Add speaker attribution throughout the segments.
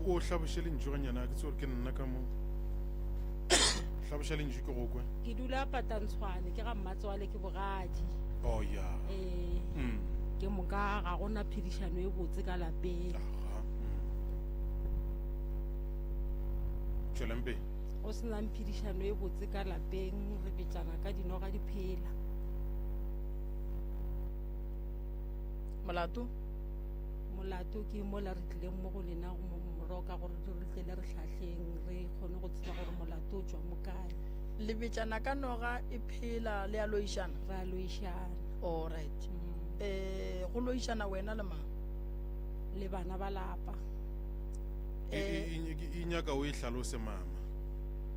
Speaker 1: O hlaboše lentšu ganyana, ke tsore ke nna ka mo. Hlaboša lentšu ke go kwe.
Speaker 2: Ke dula Patantshwane, ke ga mmatswale ke bogadi.
Speaker 1: Oh ya.
Speaker 2: Ee.
Speaker 1: Mm.
Speaker 2: Ke moka ga gona phedišano e botse ka lapeng.
Speaker 1: Aha. Mm. Tšwelang pele.
Speaker 2: Go se nang phedišano e botse ka lapeng, re betšana ka dinoga di phela.
Speaker 3: Molato?
Speaker 2: Molato ke mola re tlileng mo go lena go mo moroka gore re tle le re hlahleng re kgone go tseba gore molato o tšwa mo kae.
Speaker 3: Le betšana ka noga e phela le a loišana?
Speaker 2: Re a loišana.
Speaker 3: All right.
Speaker 2: Mm.
Speaker 3: Eh, go loišana wena le mang?
Speaker 2: Le bana ba lapa.
Speaker 1: E,
Speaker 3: Eh,
Speaker 1: e, e, e nyaka o e hlalose mama.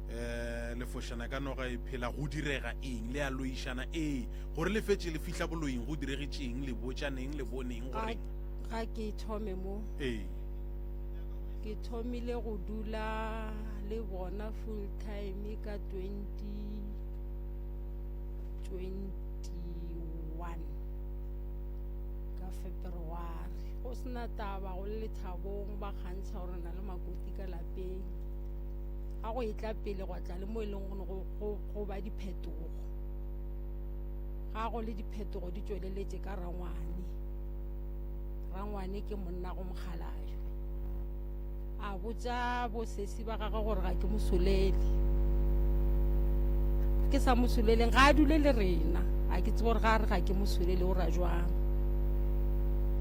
Speaker 1: Eh, le fošana ka noga e phela go direga eng le a loišana ee gore le fetše le fihla boloing go diregetše eng le botšaneng le boneng
Speaker 2: Ga
Speaker 1: goreng
Speaker 2: ga ke thome mo
Speaker 1: ee
Speaker 2: ke thomile go dula le bona full time ka 2021 ka February go sena taba go le lethabong ba kgantšha gore na le makoti ka lapeng ga go etla pele gwa tla le mo e leng gore go ba diphetogo ga go le diphetogo di tšweleletše ka rangwane rangwane ke monna go mokgalajwe a botša bosesi ba gagwe gore ga ke mosolele ke sa mosoleleng ga a dule le rena a ke tsebe gore ga a re ga ke mosolele o ra jwang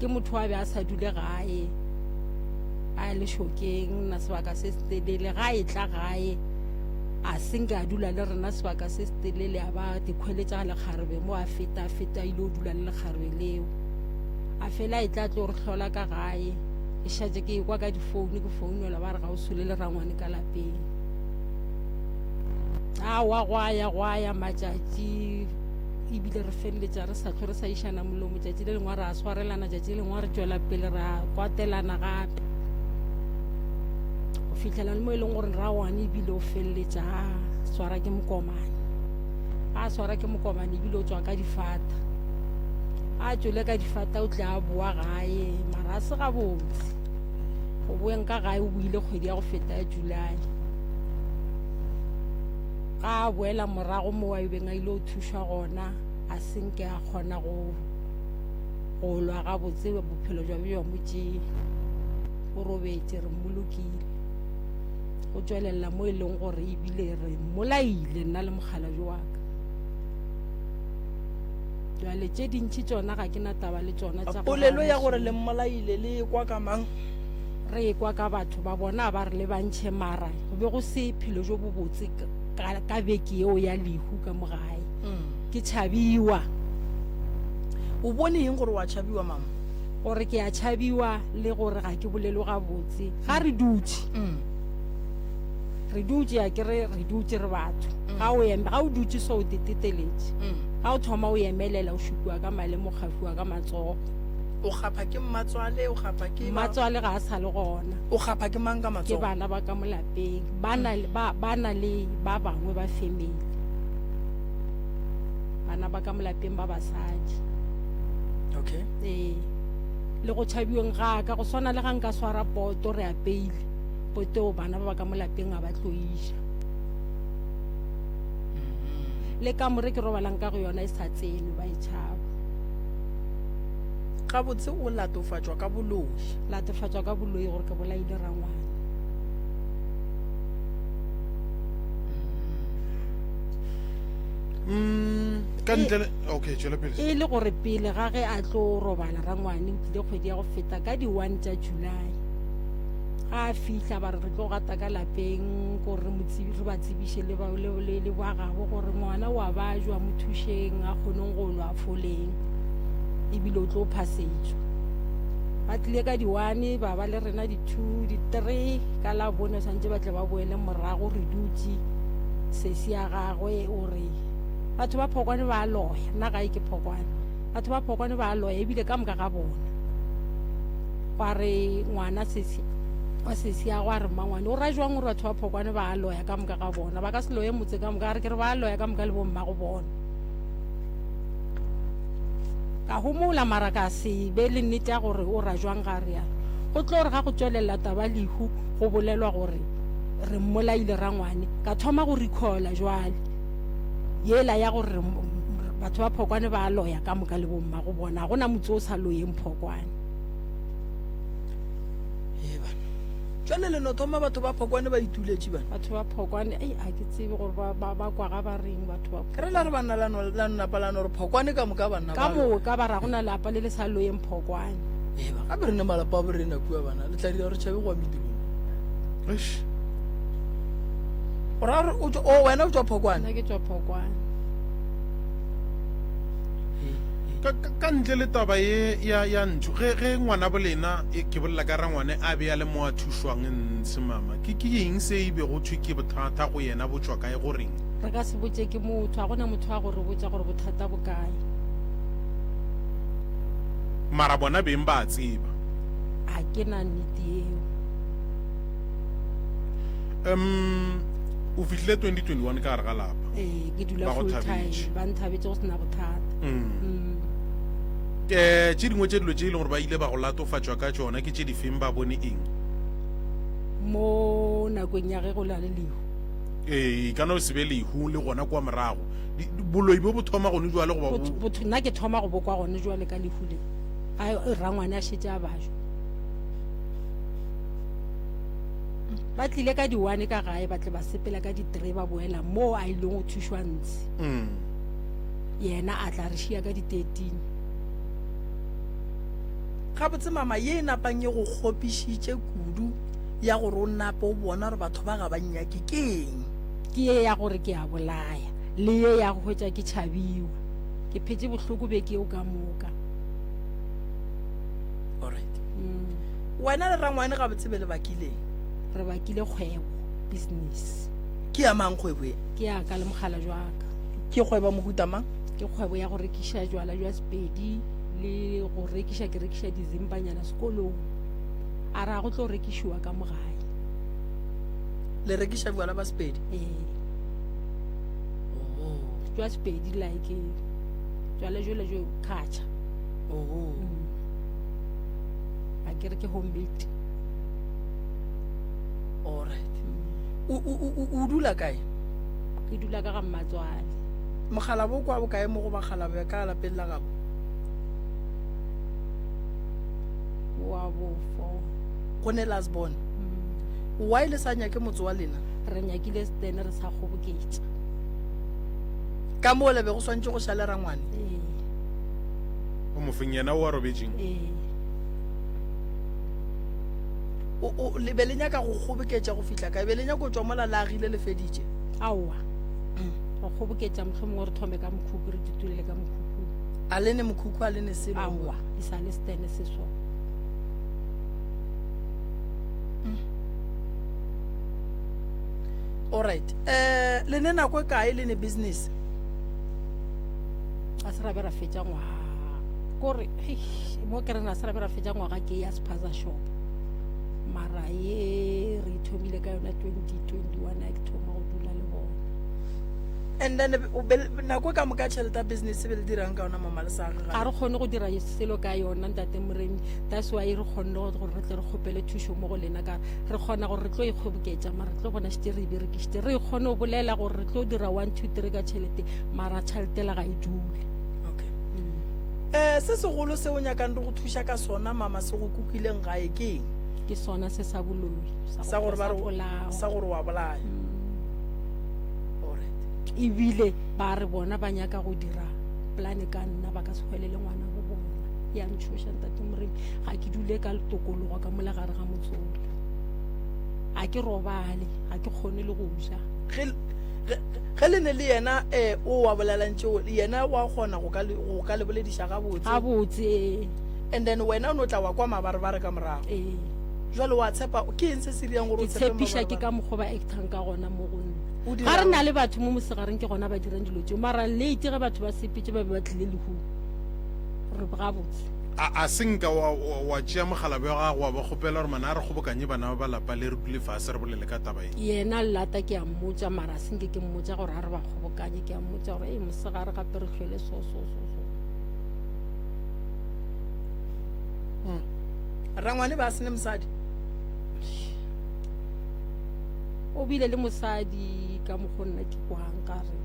Speaker 2: ke motho wa be a sa dule gae a lešokeng na sebaka se se telele ga e tla gae a senke a dula le rena sebaka se se telele a ba dikhweletša ga lekgarebe mo a feta a feta a ile o dula le lekgarebe leo a fela e tla tlo re hlola ka gae ke šatše ke ekwa ka difounu ke founelwa ba re ga o sole le rangwane ka lapeng awa gwa ya gwa ya matšatši ebile re feleletša re sa tlho re sa išana molomo tšatši le lengwe ra swarelana tšatši le lengwe re tšwela pele ra kwatelana gape go fihlela le mo e leng gore rawane ebile o feleletša a swara ke mokomane a swara ke mokomane ebile o tswa ka difata a tšwele ka difata o tle a boa gae mara a se gabotse go boeng ka gae o boile kgwedi ya go feta ya july ga a boela morago mo a beng a ile go thušwa gona a senke a kgona go go lwa gabotse bophelo jwa bjo mo tšee o robetše re mmolokile go tšwelelela mo e leng gore ebile re mmolaile nna le mokgalabje wa ka jale tše dintšhi tšona ga ke na taba le tšona tša
Speaker 3: polelo ya gore le mmolaile le kwa ka mang
Speaker 2: re ekwa ka batho ba bona ba re le bantšhe mara go be go se phelo jo bobotse ka, ka beke yeo ya lehu ka mo gae mm. ke tšhabiwa
Speaker 3: o bone eng gore wa tšhabiwa mama
Speaker 2: gore ke a tšhabiwa le gore ga ke bolelwe gabotse ga re dutše
Speaker 3: mm.
Speaker 2: re dutše a ke re re dutše re batho mm. ga o eme ga o dutše so o teteteletše
Speaker 3: mm.
Speaker 2: ga o thoma o emelela o šupiwa ka maleme o kgafiwa ka matsogo
Speaker 3: o gapha ke mmatswale o gapha ke
Speaker 2: mmatswale ga a sa le gona
Speaker 3: o gapha ke mang ka matsogo
Speaker 2: ke bana ba ka molapeng ba na ba ba na le ba bangwe ba family bana ba ka molapeng ba basadi
Speaker 3: okay
Speaker 2: ee le go tšhabiweng ga ka go swana le ga nka swara poto re apeile poteo bana ba ba ka molapeng ga ba tlo iša
Speaker 3: mm-hmm.
Speaker 2: le kamore ke robalang ka go yona e sa tsenwe ba e tšhaba
Speaker 3: gabotse o latofatšwa ka boloi
Speaker 2: latofatšwa ka boloi gore ke bolaile rangwane
Speaker 1: mm, ka ntle le okay tšwela pele
Speaker 2: e le gore pele ga ge a tlo robala rangwane o tlile kgwedi ya go feta ka di-one tša july Ga a fihla ba re re tlo gata ka lapeng gore re mo re ba tsebiše le ba le le le ba gabo gore ngwana wa bajwa mo thušeng a kgoneng go lwa foleng ebile o tlo phasetšwa. Ba tlile ka di-one ba ba le rena di-two di-three ka la bone swantše ba tle ba boele morago re dutše sesi ya gagwe o re batho ba Phokwane ba loya nna gae ke Phokwane batho ba Phokwane ba loya ebile ka moka ga bona. Gwa re ngwana sesi wa sesi ya gwa re mmangwane o ra jwang gore batho ba phokwane ba a loya ka moka ga bona ba ka se loye motse ka moka a re ke re ba a loya ka moka le bomma go bona ka homola mara ka se be le nnete ya gore o ra jwang ga re yalo. Go tlo re ga go tšwelela taba lehu go bolelwa gore re mmolaile rangwane, ka thoma go recalla jwale yela ya gore re, batho ba Phokwane ba a loya ka moka le bommago bona, ga go na motse o sa loyeng Phokwane.
Speaker 3: Ee bana. Jwale le no thoma batho ba Phokwane ba ituletše bana.
Speaker 2: Batho ba Phokwane, ei a ke tsebe gore ba, ba, ba kwa ga ba reng batho ba
Speaker 3: Ke re la re banna la no la no napa la no re Phokwane ka moka banna
Speaker 2: Ka
Speaker 3: ba loya.
Speaker 2: moka ba ra go na lapa le le sa loyeng Phokwane.
Speaker 3: Ee ba, gape re ne malapa a borena kua bana, le tla dira gore tšhabe go wa medirong.
Speaker 1: Eish.
Speaker 3: O ra gore o tšwa, o wena o tšwa Phokwane?
Speaker 2: Nna ke tšwa Phokwane.
Speaker 1: Ka, ka, ka ntle le taba ye ya, ya ntšhu, ge, ge ngwana bolena, e, ke bolela ka rangwane, a be a le mo a thušwang ntshe mama, ke, ke eng se e bego thwe ke bothata go yena bo tšwa kae, go reng?
Speaker 2: Re ka se botše ke motho, ga go na motho a go re botša gore bothata bo kae.
Speaker 1: Mara bona beng ba a tseba.
Speaker 2: Ga ke na nnete yeo.
Speaker 1: Um, o fihlile 2021 ka gare ga lapa.
Speaker 2: Ee, ke dula
Speaker 1: Ba go
Speaker 2: full time,
Speaker 1: thabetše.
Speaker 2: ba nthabetše go se na bothata.
Speaker 1: Mm.
Speaker 2: Mm.
Speaker 1: Eh, tše dingwe tše dilo tše e leng gore ba ile ba go latofatšwa ka tšona ke tše difeng, ba bone eng?
Speaker 2: Mo nakong ya ge go na le lehu.
Speaker 1: Ee, e ka no se be lehu le gona kua morago. Di- di- Boloi bo bo thoma gone jwale goba
Speaker 2: Botho-
Speaker 1: bo
Speaker 2: botho nna ke thoma go bokwa gone jwale ka lehu le. Ga rangwane a šetše a bajwa. Ba tlile ka di-one ka gae, ba tle ba sepela ka di-three ba boela moo a ileng go thušwa ntshe.
Speaker 1: Mm.
Speaker 2: Yena a tla re šia ka di-thirteen.
Speaker 3: Gabotse mama ye e napang e go kgopišitše kudu ya gore o nape o bona gore batho ba ga ba nnyake ke eng?
Speaker 2: Ke ye ya gore ke a bolaya le ye ya go hwetša ke tšhabiwa. Ke phetše bohloko beke yeo ka moka.
Speaker 3: Alright.
Speaker 2: Mm.
Speaker 3: Wena le rangwane gabotse be le bakileng?
Speaker 2: Re bakile kgwebo, business.
Speaker 3: Ke ya mang kgwebo e?
Speaker 2: Ke ya ka le mogala jwa ka.
Speaker 3: Ke kgwebo mohuta mang?
Speaker 2: Ke kgwebo ya go rekiša jwala jwa Sepedi le go rekiša, ke rekiša dizimpanyana sekolong. A ra go tlo rekišiwa ka mo gae.
Speaker 3: Le rekiša jwala ba Sepedi?
Speaker 2: Ee.
Speaker 3: Oh.
Speaker 2: Jwa Sepedi like jwala jole jo khatšha.
Speaker 3: Oh.
Speaker 2: Mm. A ke re ke homemade.
Speaker 3: All right.
Speaker 2: Mm.
Speaker 3: O o o dula kae?
Speaker 2: Ke dula ka ga mmatswale.
Speaker 3: Mogala bo kwa bokae mo go bagala ka lapeng la gabo?
Speaker 2: Wa bofo.
Speaker 3: Go ne last born.
Speaker 2: Mm.
Speaker 3: Why le sa nyake motse wa lena?
Speaker 2: Re nyakile stene re sa kgoboketša.
Speaker 3: Ka moo le be go swantše go šale rangwane?
Speaker 2: Ee.
Speaker 1: O mofeng yena o a robetšeng?
Speaker 2: Ee.
Speaker 3: O, o, le be le nyaka go kgoboketša go fihla kae? Be le nyaka go tšwa mola le agile le feditše?
Speaker 2: Aowa. Go kgoboketša mohlomongwe re thome ka mokhukhu, re ditulele ka mokhukhu.
Speaker 3: A le ne mokhukhu, a le ne selo?
Speaker 2: Aowa, e sa le stene se so.
Speaker 3: All right. Eh, le ne nako e kae le ne business?
Speaker 2: Ga se ra be ra fetša ngwaga. Kore, hei, mo ke reng ga se ra be ra fetša ngwaga ke ya spaza shop. Mara ye re ithomile ka yona 2021 a ke thoma go dula le bona.
Speaker 3: And then o be nako ka moka tšhelete ya business be le dirang ka yona mama le sa
Speaker 2: Ga
Speaker 3: ga
Speaker 2: re kgone go dira selo ka yona ntate Moremi. That's why re kgonne gore re tle re kgopele thušo mo go lena ka re kgona gore re tlo ikgoboketša mara re tlo bona šite re e berekišitše. Re kgone go bolela gore re tlo dira 1 2 3 ka tšhelete mara tšhelete la ga e dule.
Speaker 3: Okay. Eh se segolo se o nyakang re go thuša ka sona mama se go kukileng gae ke eng?
Speaker 2: Ke sona se sa boloi
Speaker 3: Sa gore ba re
Speaker 2: polao.
Speaker 3: sa gore wa bolaya. All right.
Speaker 2: Ebile ba re bona ba nyaka go dira plane ka nna ba ka se hwelele ngwana bo bona. Ya ntšhoša ntate Moremi, ga ke dule ka tokologo ka mola gare ga motsola. Ga ke robale, ga ke kgone le go ja.
Speaker 3: Ge ge le ne le yena eh o wa bolelang tšeo yena wa kgona go ka le go ka le bolediša gabotse.
Speaker 2: Gabotse ee.
Speaker 3: And then wena o no tla wa kwa mabarebare ka morago.
Speaker 2: Ee.
Speaker 3: Jwale wa tshepa ke eng se se dirang gore o
Speaker 2: Ke
Speaker 3: tshepe
Speaker 2: tshepiša ke
Speaker 3: mabarebare?
Speaker 2: ka mokgwa ba actang ka gona mo go nna.
Speaker 3: O
Speaker 2: Ga re
Speaker 3: dirang?
Speaker 2: na le batho mo mosegareng ke gona ba dirang dilo tšeo mara late ge batho ba sepetše ba be ba tlile lehung. Re gabotse.
Speaker 1: A, a se nka wa, wa, wa tšea mogala bja gago wa ba kgopela gore mana a re kgobokanye bana ba ba lapa le re dule fase re bolele ka taba ye?
Speaker 2: Yena llata ke a mmotša mara a se nke ke mmotša gore a re ba kgobokanye ke a mmotša gore ei mosegare gape re hlwele so so so so.
Speaker 3: Rangwane ba se ne mosadi.
Speaker 2: O bile le mosadi ka mokgo nna ke kwang ka re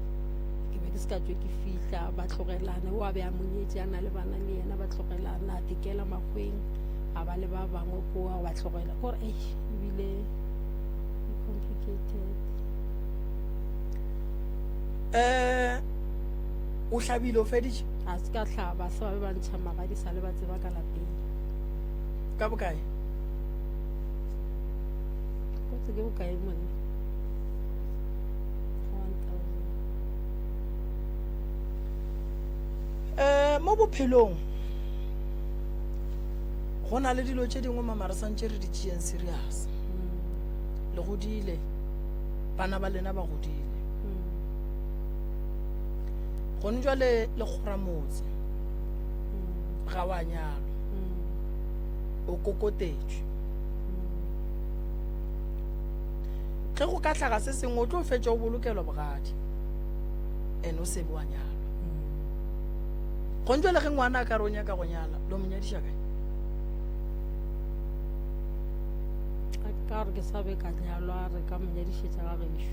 Speaker 2: ke be ke se ka tswe ke fihla ba tlogelana o a be a monyetše a na le bana le yena ba tlogelana a tekela makgweng a ba le ba bangwe koa ba tlogela kore eish ebile e complicated.
Speaker 3: Eh o hlabile o feditše?
Speaker 2: A se ka hlaba se ba be ba ntšha magadi sa le ba tseba ka lapeng.
Speaker 3: Ka bokae?
Speaker 2: Kotse ke bokae monna? 1000.
Speaker 3: Eh mo bophelong go na le dilo tše dingwe mama re santše re di tšeeng serious. Le godile bana ba lena ba godile. Gone jwale le kgora motse ga wa nyalwa o kokotetšwe. Ge go ka hlaga se sengwe o tlo fetša o bolokelwa bogadi and o sebe wa nyalwa. Gone jwale ge ngwana a ka re o nyaka go nyala lo mo nyadiša kae?
Speaker 2: Ka gore ke sa be ka nyalwa re ka mo nyadišetša ga gešo.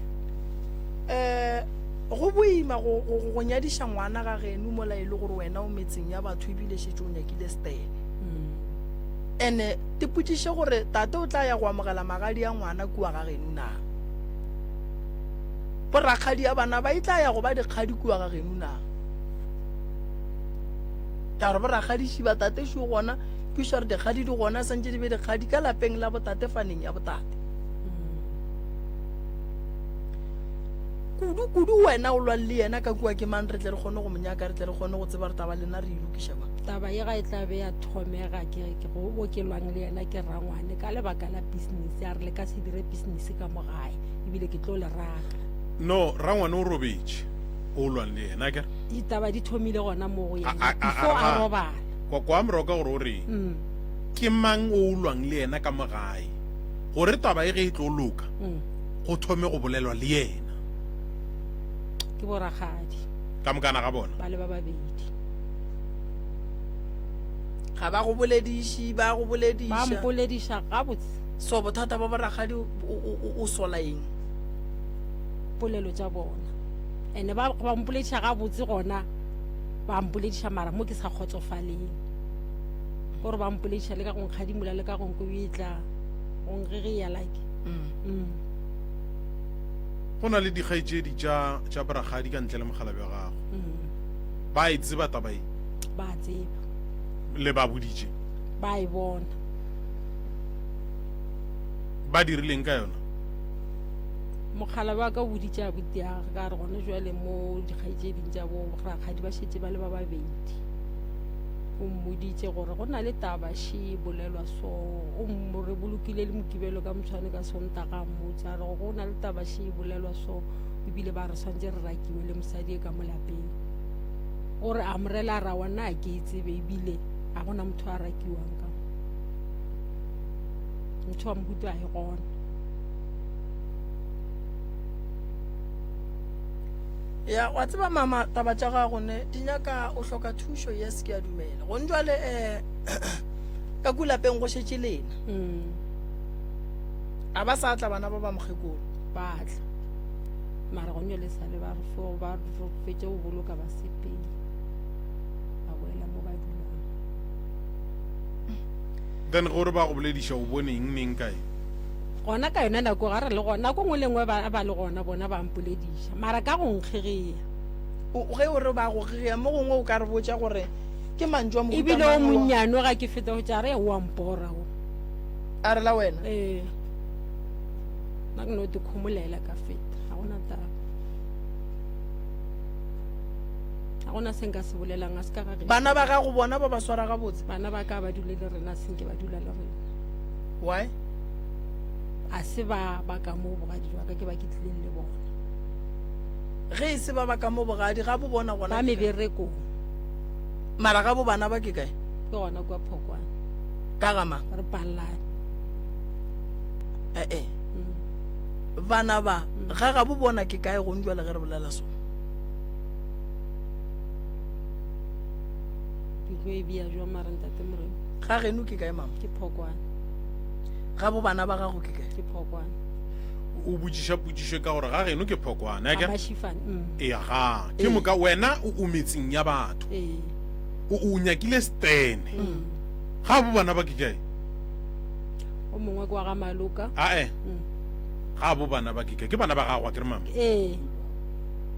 Speaker 3: Um go boima go, go, go nyadiša ngwana ga geno mola e le gore wena o metseng ya batho ebile šetše o nyakile stene. Ene te potšiše gore tate o tla ya go amogela magadi a ngwana kua ga geno na? Borakgadi ya bana ba e tla ya go ba dikgadi kua ga geno na? Ka gore borakgadi šiba tate šo gona, kwiša gore dikgadi di gona santše di be dikgadi ka lapeng la botate faneng ya botate. Kudu kudu wena o lwa le yena ka kua ke mang re tle re kgone go mo nyaka re tle re kgone go tseba re taba lena re e lokiša bjang.
Speaker 2: Taba ye ga e tla be ya thomega ke ke go o ke lwang le yena ke rangwane ka lebaka la business a re le ka se dire business ka mo gae ebile ke tlo le raka.
Speaker 1: No, rangwane o robetše o lwang le yena akere?
Speaker 2: Ditaba di thomile gona mo go yena before a robala.
Speaker 1: Kwa kwa moroka gore o reng? Mm. Ke mang o lwang le yena ka mo gae gore taba e ge e tlo loka mm. go thome go bolelwa le yena?
Speaker 2: Ke borakgadi.
Speaker 1: Ka mokana ga bona?
Speaker 2: Ba le ba babedi.
Speaker 3: Ga ba go bolediše, ba go bolediša.
Speaker 2: Ba mpolediša gabotse.
Speaker 3: So bothata ba borakgadi o sola eng?
Speaker 2: Polelo tša bona. Ene ba ba mpolediša gabotse gona ba mpolediša mara mo ke sa kgotsofaleng. Gore ba mpolediša le ka go nkgadimola le ka go nkobetla, go nkgegeya like. Mm. Mm.
Speaker 1: Go na le dikgaetšedi tša tša borakgadi ka ntle le mokgalabje wa gago. Mm. Ba e tseba taba e?
Speaker 2: Ba tseba.
Speaker 1: Le ba boditše?
Speaker 2: Ba e bona.
Speaker 1: Ba dirileng ka yona?
Speaker 2: Mokgalabje wa ka o boditše abuti ya gagwe ka re gona jwale mo dikgaetšeding tša bo rakgadi ba šetše ba le ba babedi. O mmoditše gore go na le taba še e bolelwa so. O re bolokile le Mokibelo ka motshwane ka Sontaga a mmotša a re go na le taba še e bolelwa so ebile ba re swantše re rakiwe le mosadi e ka mo lapeng. O re amorela a ra wa nna a ke e tsebe ebile a gona motho a rakiwang ka motho wa mohuto a e gona.
Speaker 3: Ya wa tseba mama taba tša gago ne di nyaka o hloka thušo yes ke a dumela gone jwale um ka ku lapeng go šetše lena mm. a ba sa tla bana ba ba mokgekolo
Speaker 2: ba tla mara gone jwale sa le ba re fo ba fetše go boloka ba sepele ba boela mo ba dulang
Speaker 1: then gore ba go bolediša o bone eng neng kae
Speaker 2: Gona ka yona nako ga re le gona, nako nngwe le nngwe ba ba le gona bona ba mpolediša, mara ka go nkgegea.
Speaker 3: O, ge o re ba go gegea, mo gongwe o ka re botša gore ke mantšu a mohuta
Speaker 2: Ebile o
Speaker 3: mang ao a.
Speaker 2: monnyane ga ke feta go tša re o a mpora o.
Speaker 3: A re la wena?
Speaker 2: Ee. Nna ke no te khomolela ka feta, ga gona taba. Ga gona se nka se bolelang, a se ka ga gešo.
Speaker 3: Bana ba gago bona ba ba swara gabotse?
Speaker 2: Bana ba ka ba dule le rena, se nke ba dula le rena.
Speaker 3: Why?
Speaker 2: A se ba ba ka mo bogadi jwa ka ke ba ke tlileng le bona.
Speaker 3: Ge e se ba ba ka mo bogadi ga bo bona gona
Speaker 2: Ba meberekong.
Speaker 3: Mara ga bo bana ba ke kae?
Speaker 2: Ke gona kwa Phokwane.
Speaker 3: Ka ga mang?
Speaker 2: Re pallane.
Speaker 3: Eh eh. Bana ba ga ga bo bona ke kae gong jwale ge re bolela so?
Speaker 2: tlo e bea jwang mara ntate Moremi?
Speaker 3: Ga geno ke kae mama?
Speaker 2: Ke Phokwane.
Speaker 3: Ga bo bana ba gago ke kae?
Speaker 2: Ke Phokwane.
Speaker 1: O botšiša potšišo ka gore ga geno ke Phokwane, a ke?
Speaker 2: Mashifane. Mm.
Speaker 1: Ee, ga. Ke moka wena o o metseng ya batho.
Speaker 2: Ee.
Speaker 1: O o nyakile stene.
Speaker 2: Mm.
Speaker 1: Ga bo bana ba ke kae?
Speaker 2: O mongwe ke wa ga Maloka.
Speaker 1: Ae.
Speaker 2: Mm.
Speaker 1: Ga bo bana ba ke kae? Ke bana ba gago a ke re mama?
Speaker 2: Ee.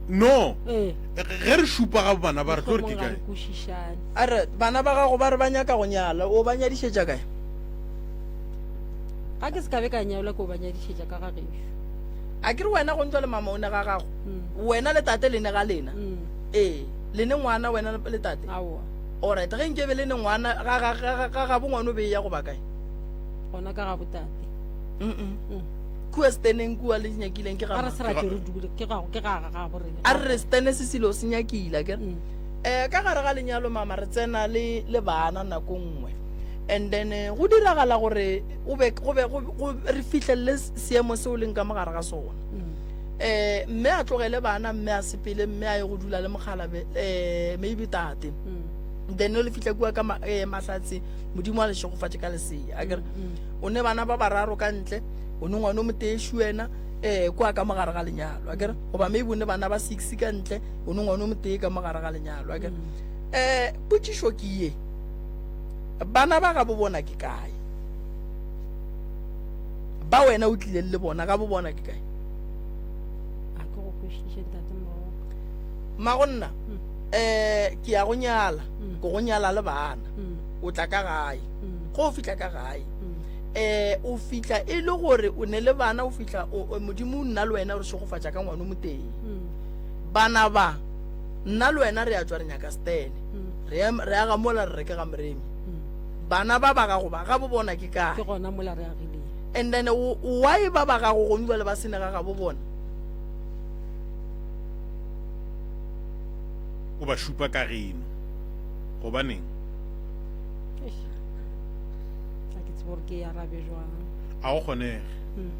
Speaker 1: No.
Speaker 2: Ee.
Speaker 1: Ge re šupa ga bana ba re tlo re ke
Speaker 2: Mohlomong ga
Speaker 1: kae?
Speaker 2: re kwešišane.
Speaker 3: A re, Bana ba gago ba re ba nyaka go nyala, o ba nyadišetša kae?
Speaker 2: Ga ke se ka be ka nyalwa ke o ba nyadišetša ka ga gešo.
Speaker 3: A ke re wena go ntšwa le mama o ne ga gago?
Speaker 2: Mm.
Speaker 3: Wena le tate le ne ga lena?
Speaker 2: Mm.
Speaker 3: Ee, le ne ngwana wena le tate?
Speaker 2: Aowa.
Speaker 3: Alright, ge nke be le ne ngwana ga ga ga ga gabo ngwana o be e ya go ba kae?
Speaker 2: Gona ka ga botate.
Speaker 3: Mm -mm.
Speaker 2: Mm.
Speaker 3: Kua steneng kua le nyakileng ke ga
Speaker 2: A re
Speaker 3: mang?
Speaker 2: se ra ke re dule ke ga ke ga ga gabo rena.
Speaker 3: A re re stene se selo se nyakile akere?
Speaker 2: Mm.
Speaker 3: Eh, ka gare ga lenyalo mama re tsena le le bana nako nngwe and then eh, go diragala gore o be go be go re fihlelele seemo seo leng ka mogare ga sona
Speaker 2: Mm.
Speaker 3: eh mme a tlogele bana mme a sepele mme a ye go dula le mogalabe eh maybe tate
Speaker 2: Mm.
Speaker 3: then o le fihla kua ka eh, mahlatse modimo a le šegofatše ka lesea akere
Speaker 2: Mm.
Speaker 3: o ne bana ba bararo ka ntle o ne ngwana o motee shuena eh kwa ka mogare ga lenyalo akere goba maybe o ne bana ba six ka ntle o ne ngwana o motee ka mogare ga lenyalo akere eh potšišo ke ye bana ba ga bo bona ke kae ba wena o tlileng le bona ga bo bona ke kae
Speaker 2: A ke go kwešiše ntate Moroka.
Speaker 3: mmago nna
Speaker 2: Mm.
Speaker 3: eh ke ya go nyala
Speaker 2: Mm.
Speaker 3: ke go nyala le bana
Speaker 2: Mm.
Speaker 3: o tla ka gae
Speaker 2: Mm.
Speaker 3: go o fihla ka gae
Speaker 2: Mm.
Speaker 3: eh o fihla e le gore o ne le bana o fihla modimo nna le wena re šegofatša ka ngwana o motee
Speaker 2: mm.
Speaker 3: bana ba nna le wena re a tswa re nyaka stene
Speaker 2: mm.
Speaker 3: re aga mola re reke ga moremi
Speaker 2: mm.
Speaker 3: bana ba ba gago ba ga bo bona ke kae
Speaker 2: ke gona mola re agileng
Speaker 3: and then why ba ba gago gong jwale ba sene ga gabo bona
Speaker 1: o ba šupa ka geno gobaneng
Speaker 2: Eish. Ga ke tsebe gore ke e arabe jwang.
Speaker 1: A go kgonege.
Speaker 2: Mm.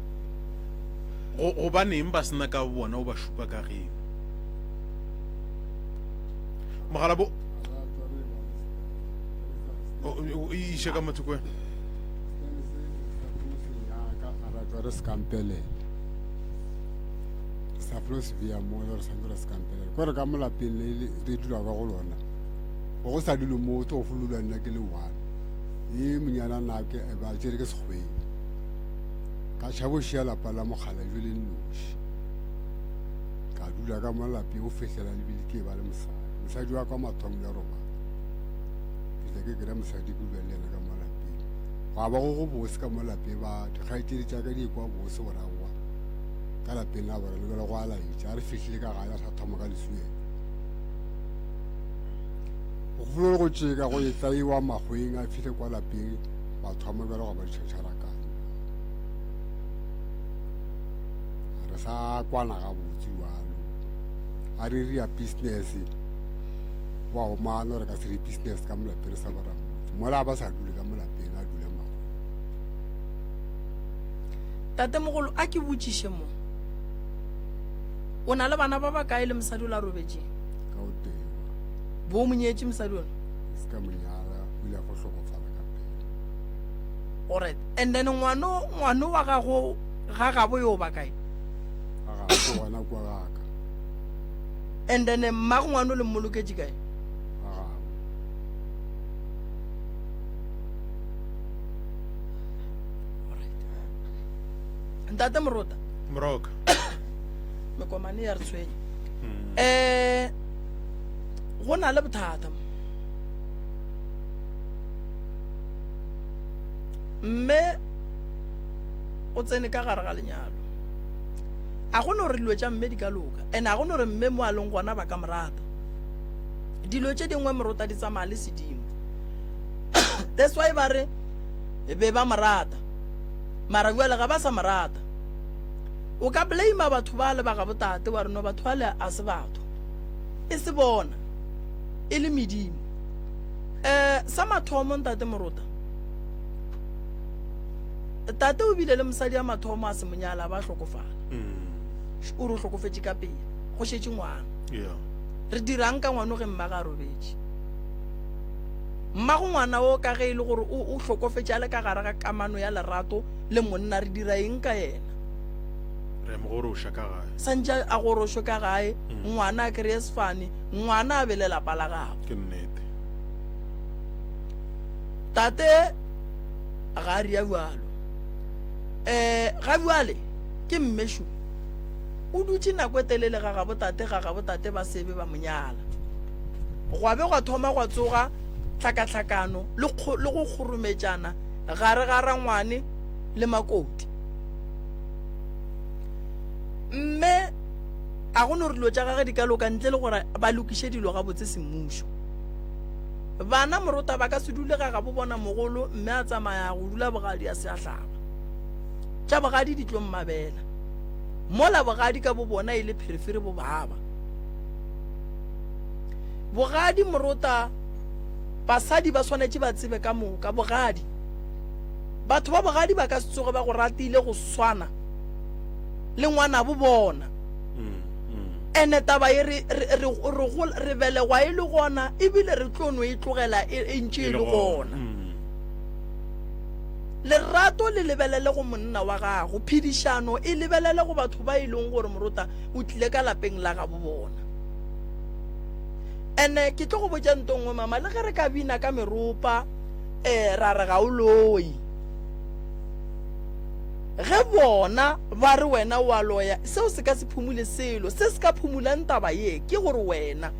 Speaker 1: Go, gobaneng ba sena ka bona o ba šupa ka geno? Mogala bo o o iše ka motho kwe.
Speaker 4: re sekampelele sa flo se bea mo re santse re sekampelele ko re ka mo lapeng le re dula ka go lona go sa dule mo to go lula nna ke le one ye monyana nna ke e ba tšere ke sekgweng ka tšhabo šia lapa la mogala jo le nnoši ka dula ka mo lapeng go fihlela lebile ke ba le mosadi mosadi wa ka mathomo ya roba ke tle ke kry mosadi ke dula le yena ka mo lapeng gwa ba go go bose ka mo lapeng ba dikgaetšedi tša ka di ekwa bose gore aowa ka lapeng la bona lebele go a laetša a re fihlile ka gae a sa thoma ka lesuela Go folo go tšeka go etla iwa makgweng a fihle kwa lapeng ba thoma bjalo go ba ditšhatšharakane. Re sa kwana gabotse jalo. A re ria business wa omana re ka se re business ka molapeng re sa ba ra motse. Mola ba sa dule ka molapeng a dule makgweng.
Speaker 3: Tatemogolo a ke botšiše mo. O na le bana ba bakae le mosadi o la robetšeng?
Speaker 4: Ka o tee.
Speaker 3: Bo o mo nyetše mosadi ona?
Speaker 4: Ke se ka mo nyala, o ile a fo hlokofala ka pele.
Speaker 3: Alright. And then ngwano ngwano wa gago ga gabo yo ba kae?
Speaker 4: Ga gabo ke gona kwa gaka.
Speaker 3: And then mmago ngwano le mmoloketše kae?
Speaker 4: Ga gabo.
Speaker 3: Alright. Ntate Morota.
Speaker 1: Moroka.
Speaker 3: Mekomane ya re tshwenya. Eh go na le bothata mo. Mme o tsene ka gare ga lenyalo. A go no re dilo tša mme di ka loka. And a go no re mme mo a leng gona ba ka mo rata. Dilo tše dingwe morota di tsamaya le sedimo. That's why ba re be ba mo rata. Mara bjale ga ba sa mo rata. O ka blame batho ba le ba ga botate wa re no batho bale a se batho. E se bona, e le medimo. Eh, sa mathomo ntate Morota, tate o bile le mosadi ya mathomo a se monyala ba hlokofala.
Speaker 1: Mm.
Speaker 3: O re o hlokofetše ka pele, go šetše ngwana.
Speaker 1: Yeah.
Speaker 3: Re dirang ka ngwano ge mma ga a robetše? Mmago ngwana wo ka ge e le gore o, o hlokofetše a le ka gare ga kamano ya lerato le monna, re dira eng ka yena?
Speaker 1: Re mo goroša ka gae.
Speaker 3: Santše a gorošwe ka gae, ngwana a kreye sefane, ngwana a be le lapa la gabo.
Speaker 1: Ke nnete.
Speaker 3: Tate ga a ria bjalo. Um ga bjale ke mme šo. O dutše nako e telele ga gabo tate, ga gabo tate ba sebe ba mo nyala. Gwa be gwa thoma gwa tsoga tlhakatlhakano le, le go kgorometšana gare ga rangwane le makoti. Mme a go no re dilo tša gage di ka loka ntle le gore ba lokiše dilo gabotse semmušo. Bana morota ba ka se dule ga gabo bona mogolo mme a tsamaya go dula bogadi a se a hlaba. Tša bogadi di tlo mmabela. Mola bogadi ka bo bona e le pherefere bo baba. Bogadi morota basadi ba swanetše ba tsebe ka moka bogadi. Batho ba bogadi ba ka se tsoge ba go ratile go swana le ngwanabo bona. Ene taba ye re, re, re, re, re belegwa e le gona ebile re tlo no e tlogela e, e ntše e le gona. Lerato le lebelele go monna wa gago, phedišano e lebelele go batho ba e leng gore morota o tlile ka lapeng la gabo bona. Ene ke tlo go botša nto nngwe mama, le ge re ka bina ka meropa um ra re ga o loyi, ge bona ba re wena o a loya, seo se ka se phumule selo. Se se ka phumulang taba ye ke gore wena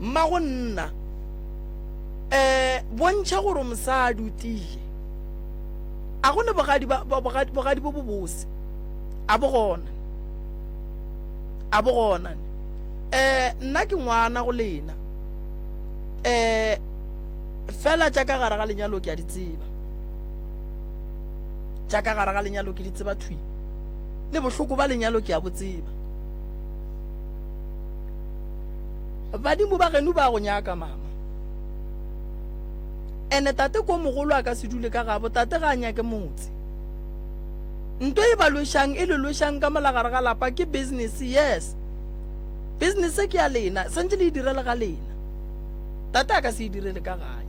Speaker 3: mmago nna um bontšha gore mosadi o tie. A go ne bogadi ba, ba, bogadi, bogadi bo bobose? A bo gona. A bo gona. Um nna ke ngwana go lena. Um fela tša ka gare ga lenyalo ke a di tseba. Tša ka gare ga lenyalo ke di tseba thwi. Le bohloko ba lenyalo ke a bo tseba. Badimo ba geno ba go nyaka mama. Ene tate ko mogolo a ka se dule ka gabo, tate ga a nyake motse. Nto e ba lwešang e le lwešang ka mola gare ga lapa ke business, yes. Business ke ya lena, santše le e direle ga lena. Tate a ka se e direle ka gae.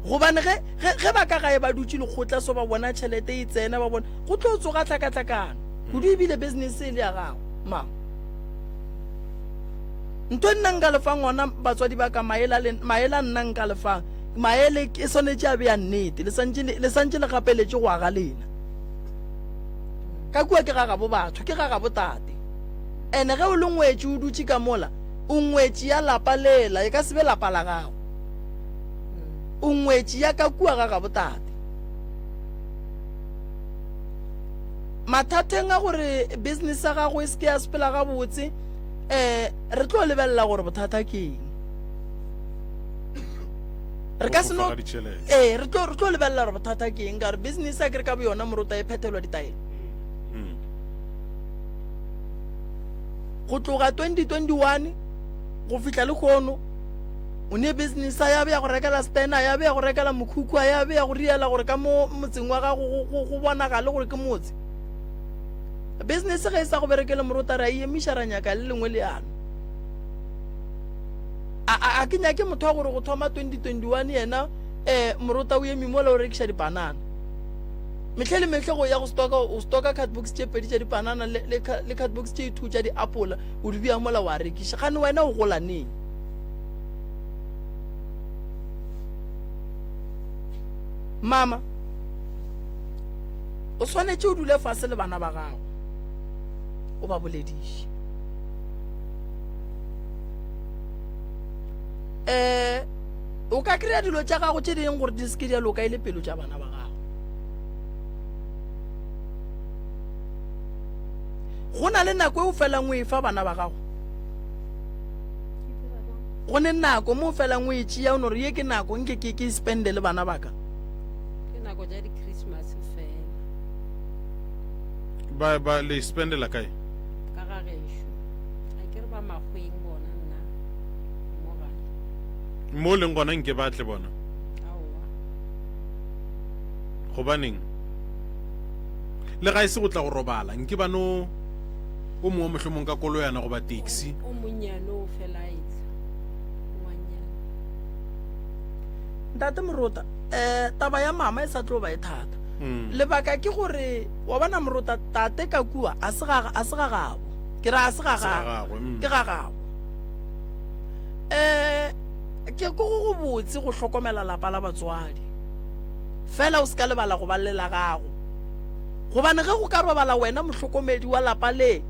Speaker 3: Gobane ge, ge, ge ba ka gae ba dutše lekgotla so ba bona tšhelete e tsena ba bona go tlo tsoga tlhakatlhakano. Kudu ebile business e le ya gago, mama. Ntho e nna nka le fang ona batswadi ba ka maele a le, maele a nna nka le fang, maele e swanetše a be a nnete, le santše le, le santše le gapeletše go aga lena. Ka kua ke ga gabo batho, ke ga gabo tate. Ene ge o le ngwetši o dutše ka mola, o ngwetši ya lapa lela, e ka se be lapa la gago. O ngwetši ya ka kua ga gabo tate. Mathateng a gore business ya gago e se ke ya sepela gabotse, um re tlo lebelela gore bothata ke eng. Re ka se no ee re tlo re tlo lebelela gore bothata ke eng ka gore business a kere ka boyona morota e phethelwa ditaelo. Mm. Go tloga 2021 go fihla le kgono o ne business a ya be ya go rekela stena ya be ya go rekela mokhukhu a ya be ya go riela gore ka mo motseng wa gago go bonagale gore ke motse. Business ge e sa go berekele morota re a e emiša ra nyaka le lengwe leano. A, a, a ke nyake motho wa gore go thoma 2021 yena eh, morota o eme mola o rekiša dipanana. Mehle le mehle go ya go stoka o stoka cardbox tše pedi tša dipanana le, le, le cardbox tše two tša diapola o di bea mola wa rekiša. Gane wena o gola neng? Mama, O swanetše o dule fase le bana ba gago o ba bolediše. Um o ka kry-a dilo tša gago tše dingwe gore di seke di a loka e le pelo tša bana ba gago. Go na le nako e o felang o e fa bana ba gago. Go ne nako mo o felang o e tšea o no re ye ke nako nke ke ke spende le bana ba ka.
Speaker 2: Ke nako tša di-Christmas fela.
Speaker 1: Ba, ba le spendela kae?
Speaker 2: Ka ga gešo. A ke re ba makgweng bona nna mo gae.
Speaker 1: Mo leng gona nke ba tle bona.
Speaker 2: Aowa.
Speaker 1: Gobaneng? Le ga e se go tla go robala, nke ba no o mongwe mohlomong ka koloyana goba taxi.
Speaker 2: O monnyane o fela a etla. Ngwanyana.
Speaker 3: Ntate Morota, um taba ya mama e sa tlo ba e thata.
Speaker 1: Mm.
Speaker 3: Lebaka ke gore wa bona Morota tate ka kua a se ga a se ga gabo. Ke ra a se ga
Speaker 1: Se ga
Speaker 3: gagwe.
Speaker 1: gagwe, mm.
Speaker 3: Ke ga gabo. Um ke ko go go botse go hlokomela lapa la batswadi. Fela o se ka lebala go ba le la gago. Gobane ge go ka robala wena mohlokomedi wa lapa le,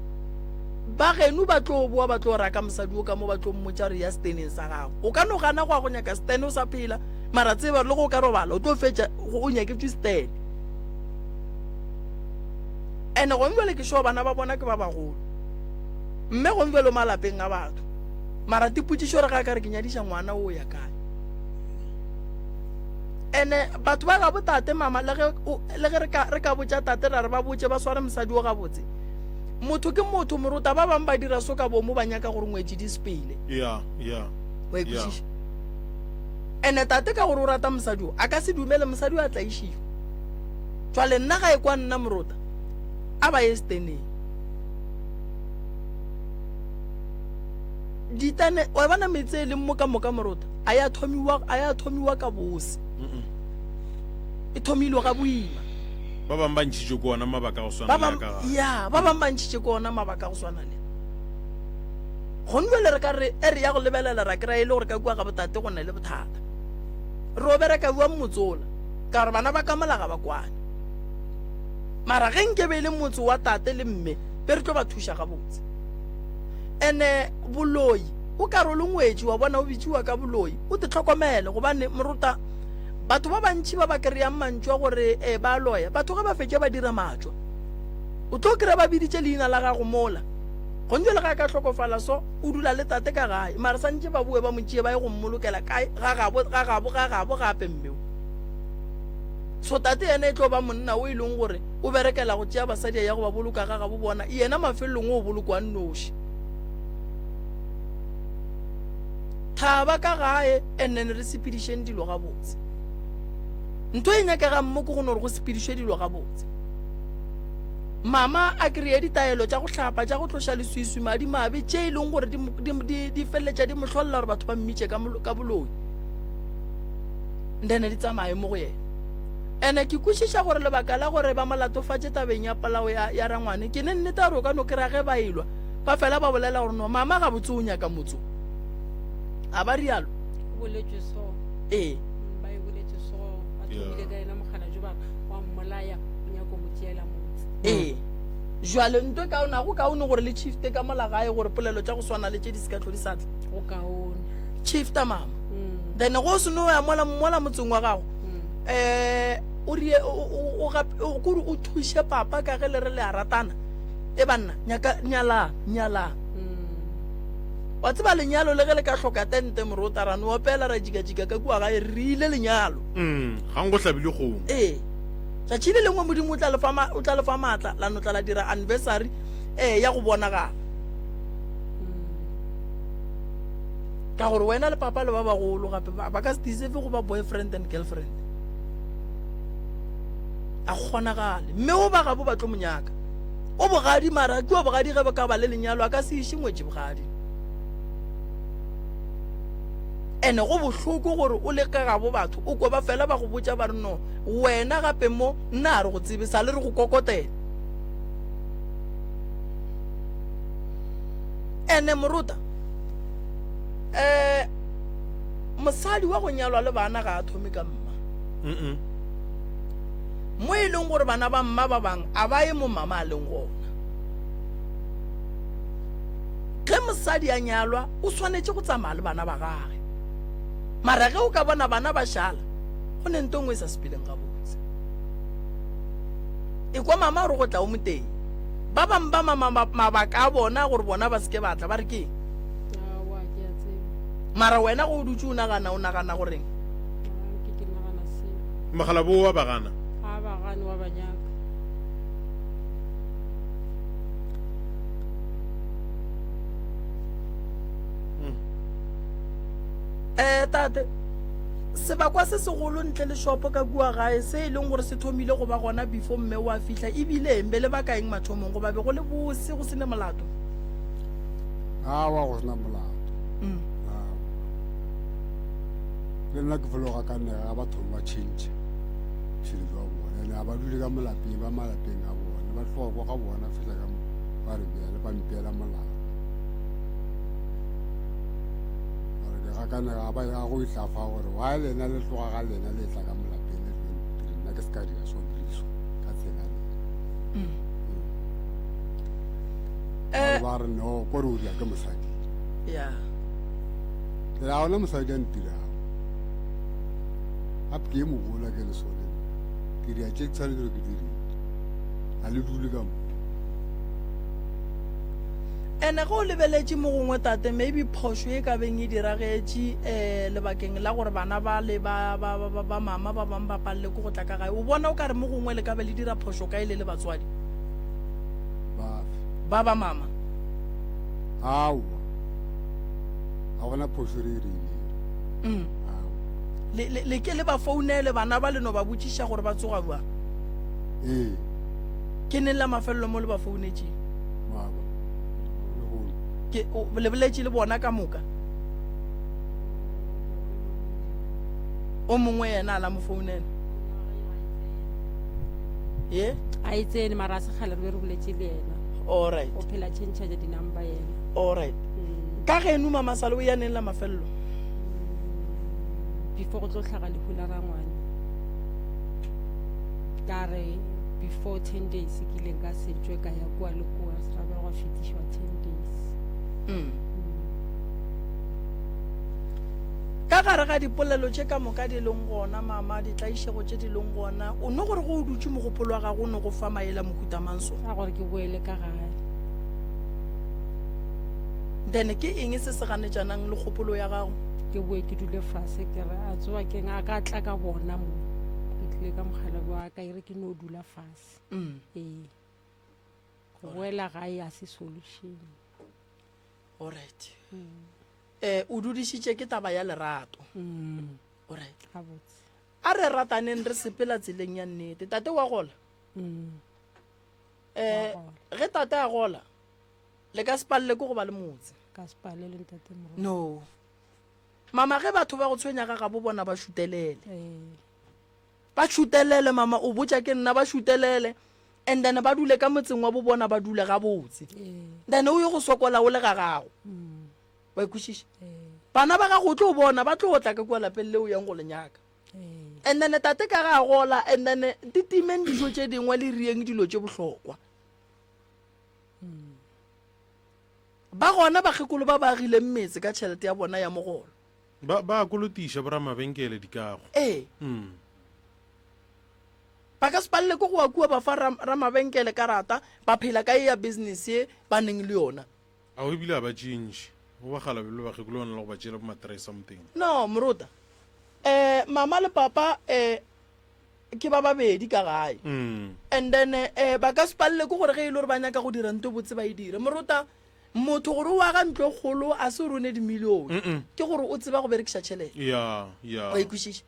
Speaker 3: ba geno ba tlo boa ba tlo raka mosadi o ka mo ba tlo mmotša gore ya steneng sa gago. O ka no gana go ya go nyaka stene o sa phela, mara tseba gore le ge o ka robala o tlo fetša o nyaketšwe stene. Ene gong jwale ke sure bana ba bona ke ba bagolo. Mme gong jwale o malapeng a batho. Mara tipotšišo gore ga a ka re ke nyadiša ngwana o ya kae. Ene batho ba gabo tate mama le ge le ge re ka re ka botša tate ra re ba botše ba sware mosadi o gabotse. Motho ke motho morota ba bang ba dira so ka bomo ba nyaka gore ngwetši di sepele.
Speaker 1: Yeah, yeah.
Speaker 3: Wa e kwešiša? Ene tate ka gore o rata mosadi o a ka se dumele mosadi o a tlaišiwa. Jwale nna ga e kwa nna morota a ba ye steneng. Ditane wa bona metse e leng mo ka moka morota a ya thomiwa a ya thomiwa ka bose. E thomilwe ga boima.
Speaker 1: Ba bang ba ntšhitše ke ona mabaka a go swana le a ka gare.
Speaker 3: Ya, ba bang ba ntšhitše ke ona mabaka a go swana le. Gone jwale re ka re e re ya go lebelela ra kry-a e le gore ka kua ga botate go na le bothata. Re o bereka bjang motse ola ka gore bana ba ka mola ga ba kwane. Mara ge nke be e le motse wa tate le mme be re tlo ba thuša gabotse. Ene boloi o ka re o le ngwetši wa bona o bitšiwa ka boloi o te tlhokomele gobane morota batho ba bantši ba ba kry-ang mantšu a gore e ba loya batho ge ba fetša ba dira matšwa o tlo kry-a ba biditše leina la gago mola gone jale ga a ka hlokofala so o dula le tate ka gae mara santše ba boe ba mo tšee ba ye go mmolokela kae ga gabo ga gabo ga gabo gape mmeo so tate yena e tlo ba monna o e leng gore o berekela go tšea basadi a ya go ba boloka ga gabo bona yena mafelelong o bolokwa nnoši thaba ka gae and then re sepedišeng dilo gabotse ntho e nyakegang mo ke go no gore go sepedišwe dilo gabotse mama a kry-e ditaelo tša go hlapa tša go tloša leswiswi madi mabe tše e leng gore di feleletša di mo hlolela gore batho ba mmitše ka boloi then di tsamaye mo go yena ene ke kwešiša gore lebaka la gore ba mo latofatše tabeng ya polao ya, ya rangwane ke ne nnete gore o ka no kry-a ge ba elwa ba fela ba bolela gore no mama gabotse o nyaka motso a ba rialo
Speaker 2: boletšwe so
Speaker 3: ee
Speaker 2: ba e boletše so ba thomile ka yena mogala jo ba wa mmolaya o nyako mo tšeela motse
Speaker 3: ee jwale nto e kaone go kaone gore le chifte ka mola gae gore polelo tša go swana le tše di se ka tlo di sa tla
Speaker 2: go kaone
Speaker 3: chifta mama
Speaker 2: Mm.
Speaker 3: then go se no ya mola mola motseng wa gago
Speaker 2: Mm.
Speaker 3: eh o rie o o kore o thuše papa ka ge le re le a ratana e banna nyaka nyala nyala
Speaker 2: Mm.
Speaker 3: wa tseba lenyalo le ge le ka hloka tente morota ra no opela ra jikajika ka kua gae re ile lenyalo
Speaker 1: Mm, gang go hlabile kgomo
Speaker 3: ee tšatši le lengwe modimo o tla le fa ma- o tla le fa maatla la no tla la dira anniversary ee ya go bonagala ka gore wena le papa le ba bagolo gape ba ka se deserve go ba boyfriend and girlfriend a kgonagale mme o ba gabo ba tlo monyaka o bogadi mara ke wa bogadi ge ba ka ba le lenyalo a ka se iše ngwetši bogadi ene go bohloko gore o le ka gabo batho o kwe ba fela ba go botša ba re no wena gape mo nna a re go tsebe sa le re go kokotela ene morota um mosadi wa go nyalwa le bana ga a thome ka mma mo e leng gore bana ba mma ba bangwe a ba ye mo mama a leng gona ge mosadi a nyalwa o swanetše go tsamaya le bana ba gage mara ge o ka bona bana ba šala go ne nto nngwe e sa sepeleng gabotse e kwa mama gore go tla o moteng ba bangwe ba mabaka a bona gore bona ba seke batla ba re keng mara wena go o dutse o nagana o nagana goreng
Speaker 1: mogala bo wa bagana
Speaker 2: a bagane wa banyaka
Speaker 3: um tate sebakwa se segolo ntle le shopo ka kua gae se e leng gore se thomile go ba gona before mme wa fihla ebile eng be le baka eng mathomong goba be go le bose go se ne molato
Speaker 4: awa go sena molato
Speaker 3: mm.
Speaker 4: Awa. Le nna ke fologa ka nna ga ba thoma ba tšhentšha bophelo jwa bona. Ene ga ba dule ka molapeng ba malapeng a bona. Ba tloga kwa ga bona fihla ka mo ba re beela ba mpeela molao. Gore ke ga kana ga ba ya go itla fa gore wa lena le tloga ga lena le tla ka molapeng le tlo nna ke se ka dira so diriso ka tsela le. Mm. Eh. Ba re no ko re o dira ke mosadi.
Speaker 3: Yeah.
Speaker 4: Ke ra ona mosadi a ntirago. Gape ke ye mogolo a ke le sone. Ke dira tše ke tshwanetse gore ke dire. A le dule ka mo.
Speaker 3: Ene ge o lebeletše mo gongwe tate maybe phošo e ka beng e diragetše um lebakeng la gore bana ba le ba, ba, ba, ba, ba mama ba bangwe ba palele ke go tla ka gae o bona o ka re mo gongwe le ka be le dira phošo kae le le batswadi
Speaker 4: Bafe.
Speaker 3: ba ba mama
Speaker 4: Aowa. Ga gona phošo re e reilego.
Speaker 3: Mm.
Speaker 4: Aowa.
Speaker 3: Le, le, le ke le ba founele bana ba le no ba botšiša gore ba tsoga bjang
Speaker 4: Ee.
Speaker 3: Ke neng la mafelelo mo le ba founetšeng?
Speaker 4: Maaba. Lehono.
Speaker 3: Ke o le boletše le bona ka moka? O mongwe yena a la mo founela. Ye?
Speaker 2: A e tsene mara a se kgale re be re boletše le yena.
Speaker 3: All right.
Speaker 2: O phela tšhentšha di-number yena.
Speaker 3: All right. Ka geno mama sale o ya neng la mafelelo?
Speaker 2: Before go tlo hlaga lehu la rangwane. Ka re before 10 days ke ileng ka setšwe ka ya kua le kua se ra be gwa fetišwa 10 days.
Speaker 3: Mm. Ka gare ga dipolelo tše ka moka di leng gona, mama, ditlaišego tše di leng gona, o no gore go o dutše mogopolo wa gago o no go fa maele a mohuta mang so?
Speaker 2: A gore ke boele ka gae.
Speaker 3: Then ke eng se se ganetšanang le kgopolo ya gago?
Speaker 2: Ke boe ke dule fase ke re a tsoa keng a ka tla ka bona mo. Ke tlile ka mokgalabje wa ka e re ke no dula fase.
Speaker 3: Mm.
Speaker 2: Ee. Go boela gae a se solution.
Speaker 3: Alright. Mm. Eh, o dudišitše ke taba ya lerato.
Speaker 2: Mm.
Speaker 3: Alright.
Speaker 2: Gabotse.
Speaker 3: A re rataneng re sepela tseleng ya nnete. Tate wa gola?
Speaker 2: Mm.
Speaker 3: Eh, ge tate a gola, le ka se palele ke go ba le motse.
Speaker 2: Ka se palele ntate Moruti.
Speaker 3: No. Mama ge batho ba go tshwenya ga gabo bona ba šutelele.
Speaker 2: Ee.
Speaker 3: Ba šutelele mama o botša ke nna ba šutelele and then ba dule ka motseng wa bo bona ba dule gabotse.
Speaker 2: Ee.
Speaker 3: Then o ye go sokola o le ga gago.
Speaker 2: Mm.
Speaker 3: Wa ikwešiša?
Speaker 2: Ee.
Speaker 3: Bana ba gago o tlo bona ba tlo tla ka kua lapeng leo o yang go le nyaka.
Speaker 2: Ee.
Speaker 3: And then tate ka ga gola and then di timeng dijo tše dingwe le rieng dilo tše bohlokwa.
Speaker 2: Mm.
Speaker 3: Ba gona bakgekolo ba ba agileng metse ka tšhelete ya bona ya mogolo.
Speaker 1: Ba ba a kolotiša boramabenkele dikago.
Speaker 3: Ee.
Speaker 1: Mm.
Speaker 3: Ba ka se palele ke go wa kua ba fa ramabenkele karata, ba phela ka ye ya business ye ba neng le yona.
Speaker 1: Ao ebile a ba tšee ntši. Go bakgalabje le bakgekolo ba na le go ba tšeela bo ma three something.
Speaker 3: No, morota. Eh, mama le papa eh ke ba babedi ka gae.
Speaker 1: Mm.
Speaker 3: And then eh ba ka se palele ke gore ge e le gore ba nyaka go dira nto botse ba e dire. Morota, Motho gore o aga ntlo e kgolo a se gore o ne dimilione, ke gore o tseba go berekiša tšhelete.
Speaker 1: Ya, ya.
Speaker 3: Wa ikwešiša?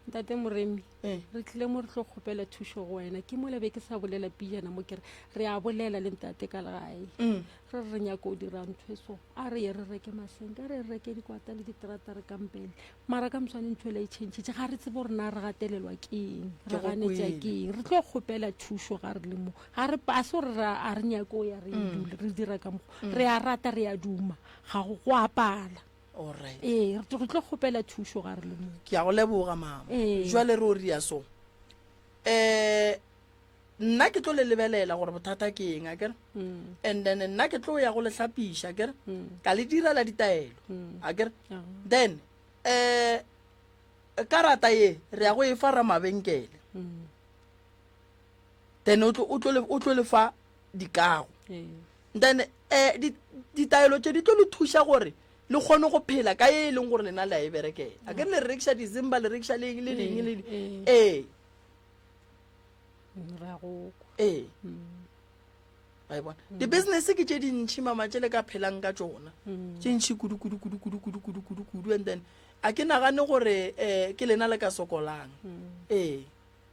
Speaker 2: Ntate Moremi,
Speaker 3: Eh.
Speaker 2: re tlile mo re tlo kgopela thušo go wena. Ke mola be ke sa bolela pijana mo ke re re a bolela le ntate ka legae.
Speaker 3: Mm.
Speaker 2: Re re re nyaka go dira ntho e so. A re ye re reke masenke, a re ye re reke dikwata le diterata re kampele. Mara ka moswane ntho ela e tšhentšhitše, ga re tsebe gore na re gatelelwa ke eng,
Speaker 3: Ke
Speaker 2: re
Speaker 3: go
Speaker 2: ganetša
Speaker 3: kwele.
Speaker 2: ke eng. Re tlo kgopela thušo ga re le mo. Ga re, a se gore re a re nyake go ya re e dule, re dira ka mokgo. Re a rata, re a duma, ga go, go a pala.
Speaker 3: Alright.
Speaker 2: Ee, re tlo re tlo kgopela thušo ga re le mo.
Speaker 3: Ke a go leboga mama.
Speaker 2: Ee.
Speaker 3: Jwale re o ria so. Eh nna ke tlo le lebelela gore bothata ke eng akere?
Speaker 2: Mm.
Speaker 3: And then nna ke tlo ya go le hlapiša akere?
Speaker 2: Mm.
Speaker 3: Ka le direla ditaelo
Speaker 2: Mm.
Speaker 3: akere?
Speaker 2: Ah.
Speaker 3: Then eh karata ye re ya go e fa ramabenkele.
Speaker 2: Mm.
Speaker 3: Then o tlo o tlo le o tlo le fa dikago.
Speaker 2: Ee.
Speaker 3: Then eh di ditaelo tše di tlo le thuša gore le kgone go phela ka ye e leng gore lena le a e berekela. Akere le rekiša dizimba le rekiša le eng le eng le
Speaker 2: Ee.
Speaker 3: ee.
Speaker 2: Re a go kwa.
Speaker 3: Ee.
Speaker 2: Mm.
Speaker 3: Wa e bona? Di-business ke tše dintšhi mama tše le ka phelang ka tšona.
Speaker 2: Mm.
Speaker 3: Tše ntšhi kudu kudu kudu kudu kudu kudu kudu kudu and then a ke nagane gore eh ke lena le ka sokolang.
Speaker 2: Mm.
Speaker 3: Ee.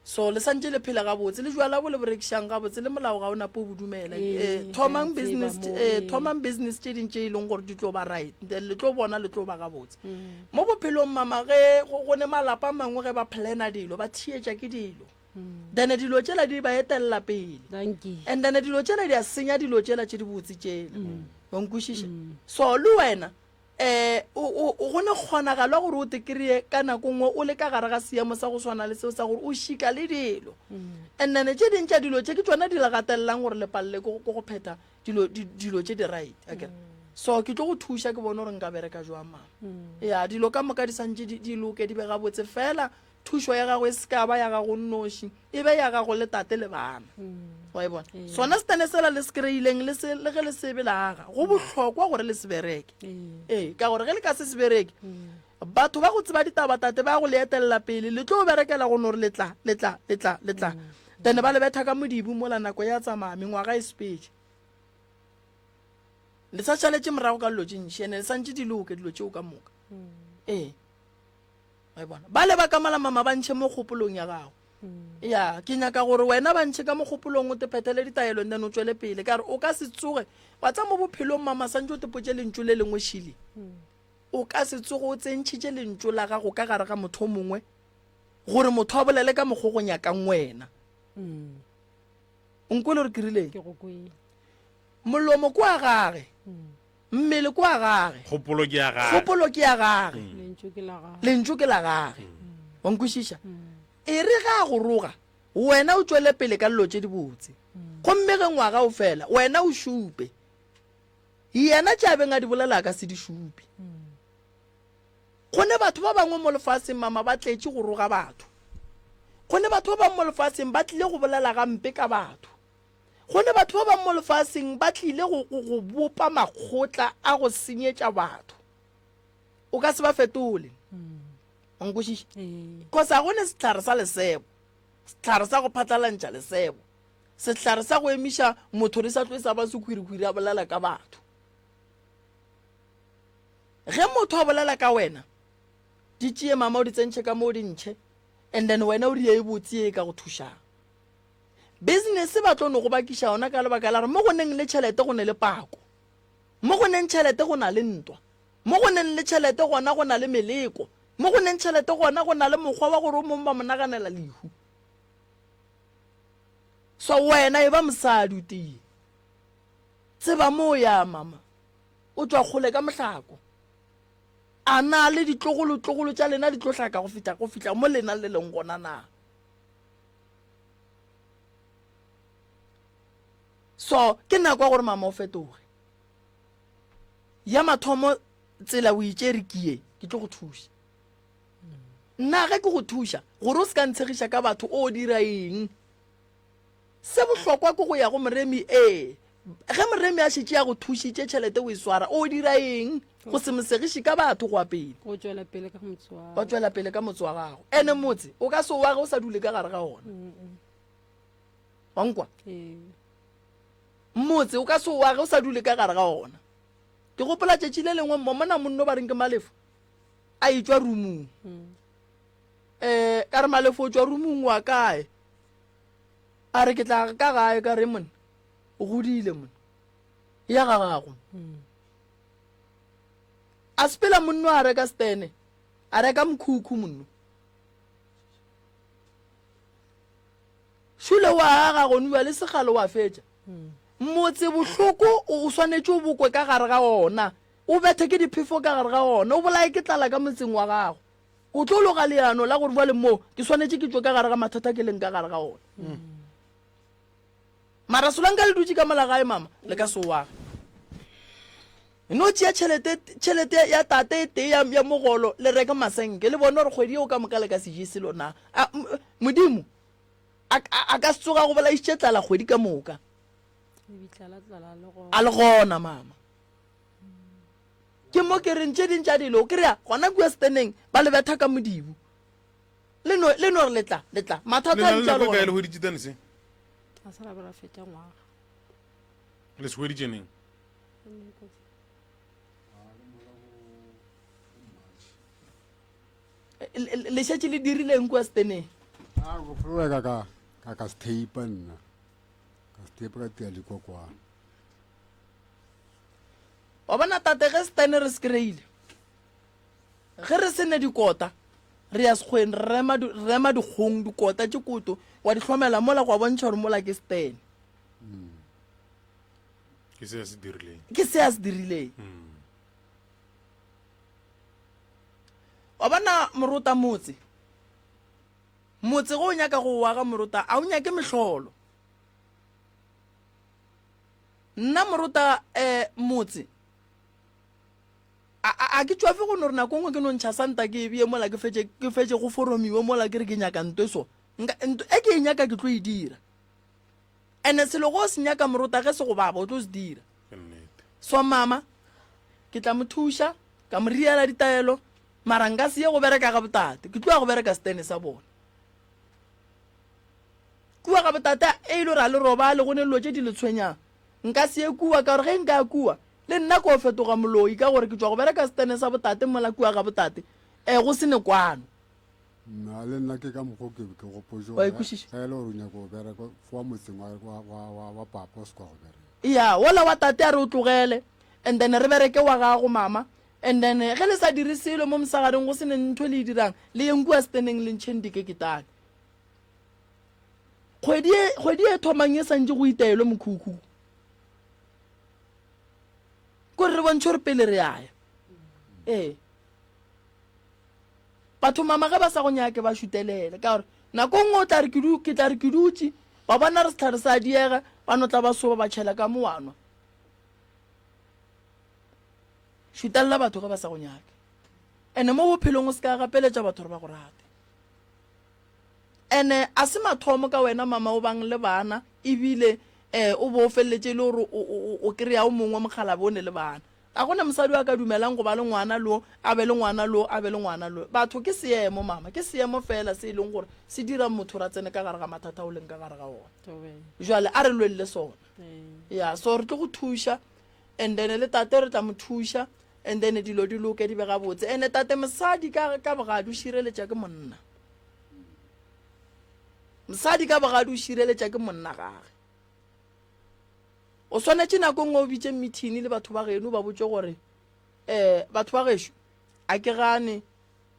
Speaker 3: So le santše le phele gabotse, le jwala bo le bo rekišang gabotse, le molao ga o nape o bo dumela.
Speaker 2: Ee,
Speaker 3: Eh, thomang
Speaker 2: ke a tseba
Speaker 3: business,
Speaker 2: mo,
Speaker 3: eh,
Speaker 2: ee.
Speaker 3: thomang business tše ding tše e leng gore di tlo ba right, then le tlo bona le tlo ba gabotse.
Speaker 2: Mm.
Speaker 3: Mo bophelong mama ge go go ne malapa a mangwe ge ba plana dilo, ba theetša ke dilo. Then dilo tšela di ba etelela pele.
Speaker 2: Dankie.
Speaker 3: And then dilo tšela di a senya dilo tšela tše dibotse tšela. Wa nkwešiša? So le wena um o, o, go ne kgonagalo gore o te kry-e ka nako nngwe o le ka gare ga seemo sa go swana le seo sa gore o šika le dilo. And then tše ding tša dilo tše ke tšona di le gatelelang gore le palele ke go, ke go phetha dilo, di, dilo tše di right. Akere? So ke tlo go thuša ke bone gore nka bereka jwang mama. Ya, dilo ka moka di santše di, di loke di be gabotse fela Thušo ya gago e se ka ba ya gago nnoši, e be ya gago le tate le bana. Wa e bona? Sona setene sela le se kry-ileng le se, le ge le se be la aga, go bohlokwa gore le se bereke. Ee, ka gore ge le ka se se bereke, batho ba go tseba ditaba tate ba go le etelela pele, le tlo berekela go no re le tla, le tla, le tla, le tla. Then ba le betha ka modibu mola nako ya tsamaya, mengwaga e sepetše. Le sa šaletše morago ka dilo tše ntši, ene le santše di loke dilo tšeo ka moka. Ee. Wa e bona? Bale ba ka malamama ba ntšhe mo kgopolong ya gago. Ya, ke nyaka gore wena ba ntšhe ka mo kgopolong o te phethele ditaelo and then o tšwele pele. Ka re o ka se tsoge wa tsa mo bophelong mama santše o te potše lentšu le lengwe šile. O ka se tsoge o tsentšhitše lentšu la gago ka gare ga motho o mongwe gore motho a bolele ka mokgo go nyakang wena. O nkwele gore ke rileng?
Speaker 2: Ke go kwele.
Speaker 3: Molomo ke wa gage. Mmele ke wa gage.
Speaker 1: Kgopolo ke ya gage.
Speaker 3: Kgopolo ke ya gage.
Speaker 2: Lentšu ke la gage.
Speaker 3: Lentšu ke la gage. Wa nkwešiša? E re ge a go roga, wena o tšwele pele ka dilo tše dibotse. Gomme ge ngwaga o fela, wena o šupe. Yena tše a beng a di bolela a ka se di šupe. Go ne batho ba bangwe mo lefaseng, mama, ba tletše go roga batho. Go ne batho ba bangwe mo lefaseng ba tlile go bolela gampe ka batho. Go ne batho ba bangwe mo lefaseng ba tlile go, go, go bopa makgotla a go senyetša batho. O ka se ba fetole. O nkwešiša? Cause ga go ne sehlare sa lesebo, sehlare sa go phatlalantša lesebo, sehlare sa go emiša motho re sa tlo sa ba sekhwirikhwiri a bolela ka batho. Ge motho a bolela ka wena, di tšee mama o di tsentšhe ka mo o di ntšhe, and then wena o di ye e botse ye e ka go thušang. Business ba tlo no go bakiša yona ka lebaka la gore mo go neng le tšhelete go ne le pako. Mo go neng tšhelete go na le ntwa. Mo go neng le tšhelete gona go na le meleko. Mo go neng tšhelete gona go na le mokgwa wa gore o mong ba mo naganela lehu. So wena e ba mosadi o tee. Tseba mo o ya mama. O tšwa kgole ka mohlako. A na le ditlogolo-tlogolo tša lena di tlo hlaka go fihla go fihla mo lena le leng gona na? So ke nako ya gore mama o fetoge. Ya mathomo tsela o itšere ke ye, ke tlo go thuša. Nna ge ke go thuša gore o se ka ntshegiša ka batho o dira eng? Se bohlokwa ke go ya go moremi ee. Ge moremi a šetše a go thušitše tšhelete o e swara o dira eng? Go se mo segiše ka batho go ya pele.
Speaker 2: Go tšwela pele ka motse wa.
Speaker 3: Wa tšwela pele ka motse wa gago. Ene motse o ka se o age o sa dule ka gare ga ona. Wa nkwa?
Speaker 2: Ee.
Speaker 3: Motse o ka se o age o sa dule ka gare ga ona. Ke gopola tšatši le lengwe mona monno ba reng ke Malefo a etšwa rumung. Eh, ka re Malefo o tšwa rumung wa kae? A re ke tla ka gae ka re monna o godile monna. Ya ga gago. A sepela monno a reka stene, a reka mokhukhu monno. Šule wa aga gone bjale segalo wa fetša. Motse bohloko o swanetše o bokwe ka gare ga ona, o bethe ke diphefo ka gare ga ona, o bolaye ke tlala ka motseng wa gago. O tlo loga leano la gore bjale mo ke swanetše ke tšwe ka gare ga mathata ke leng ka gare ga ona. Mara solanka le dutše ka mola gae mama, le ka se o age. No tšea tšhelete, tšhelete ya tate e tee ya, ya mogolo le reke masenke le bone gore kgwedi yeo ka moka le ka se je selo na. A, Modimo a, a, a ka se tsoga go bolaišitše tlala kgwedi ka moka.
Speaker 2: Lebitla la tlala le gona.
Speaker 3: A le gona mama. Ke mo ke reng tše ding tša dilo o kry-a gona kua steneng ba le betha ka modibo. Le no, le no re le tla, le tla. Mathata
Speaker 1: Le
Speaker 3: a
Speaker 1: na le
Speaker 3: ntše a le
Speaker 1: nako e kae le
Speaker 3: gona.
Speaker 1: hweditše tene se?
Speaker 2: A se ra be ra fetša ngwaga.
Speaker 1: Le se hweditše neng?
Speaker 3: Le šetše le dirileng kua steneng?
Speaker 4: A go fologa ka ka ka ka setheipa nna ka setheipa ka tia dikokwana.
Speaker 3: Wa bona tate ge setene re se kry-ile ge re se ne dikota re ya sekgweng re rema re rema dikgong dikota tše koto wa di hlomela mola gwa bontšha gore mola ke setene.
Speaker 1: Ke se a se dirileng.
Speaker 3: Ke se a se dirileng. Wa bona morota motse motse ge o nyaka go o aga morota a o nyake mehlolo. Nna morota um motse a, a, a ke tšwafe go no re nako nngwe ke no ntšha santa ke e beye mola ke fetše ke fetše go foromiwe mola ke re ke nyaka nto e so. Nka, nto e ke e nyaka ke tlo e dira. Ene selo go se nyaka morota ge se go baba o tlo se dira.
Speaker 1: Ke nnete.
Speaker 3: So mama ke tla mo thuša ka mo riela ditaelo mara nka se ye go bereka ga botate ke tlo ya go bereka setene sa bona. Kua ga botate e ile gore a le robale go ne dilo tše di le tshwenyang. Nka se ye kua ka gore ge nka ya kua le nna ko fetoga moloi ka gore ke tšwa go bereka setene sa botate mola kua ga botate um go se ne kwano.
Speaker 4: Nna le nna ke ka mokgwa ke ke gopotše
Speaker 3: Wa
Speaker 4: gore
Speaker 3: e kwešiša?
Speaker 4: ge e le gore o nyaka go bereka foa motseng wa, wa, wa, wa, wa papa o se kwa go bereka.
Speaker 3: Ya, wola wa tate a re o tlogele and then re bereke wa gago mama and then ge le sa dire selo mo mosagareng go se ne ntho le e dirang le yeng kua seteneng le ntšheng dikeketane. Kgwedi e kgwedi e thomang e santše go itaelwe mokhukhu. Kore re bontšhe gore pele re ya ya. Ee. Batho mama ge ba sa go nyake ba šutelele ka gore nako nngwe o tla re ke du ke tla re ke dutše ba bona re sehlare sa diega ba no tla ba soba ba tšhela ka mo wa nwa. Šutelela batho ge ba sa go nyake. Ene mo bophelong o se ka gapeletša batho gore ba go rate. Ene a se mathomo ka wena mama o bang le bana ebile um o bo o feleletše e le gore o kry-a o mongwe mokgalabje o ne le bana. Ga go na mosadi yo a ka dumelang go ba le ngwana lo, a be le ngwana lo, a be le ngwana lo. Batho ke seemo, mama. Ke seemo feela se e leng gore se dira motho gore a tsene ka gare ga mathata a o leng ka gare ga ona. Jwale a re lweng le sona. Ya, so re tlo go thuša and then le tate re tla mo thuša and then dilo di loke di be gabotse. And tate mosadi ka, ka bogadi o šireletša ke monna. Mosadi ka bogadi o šireletša ke monna gage. O swanetše nako nngwe o bitše mithini le batho ba geno o ba botše gore, um batho ba gešo, a ke gane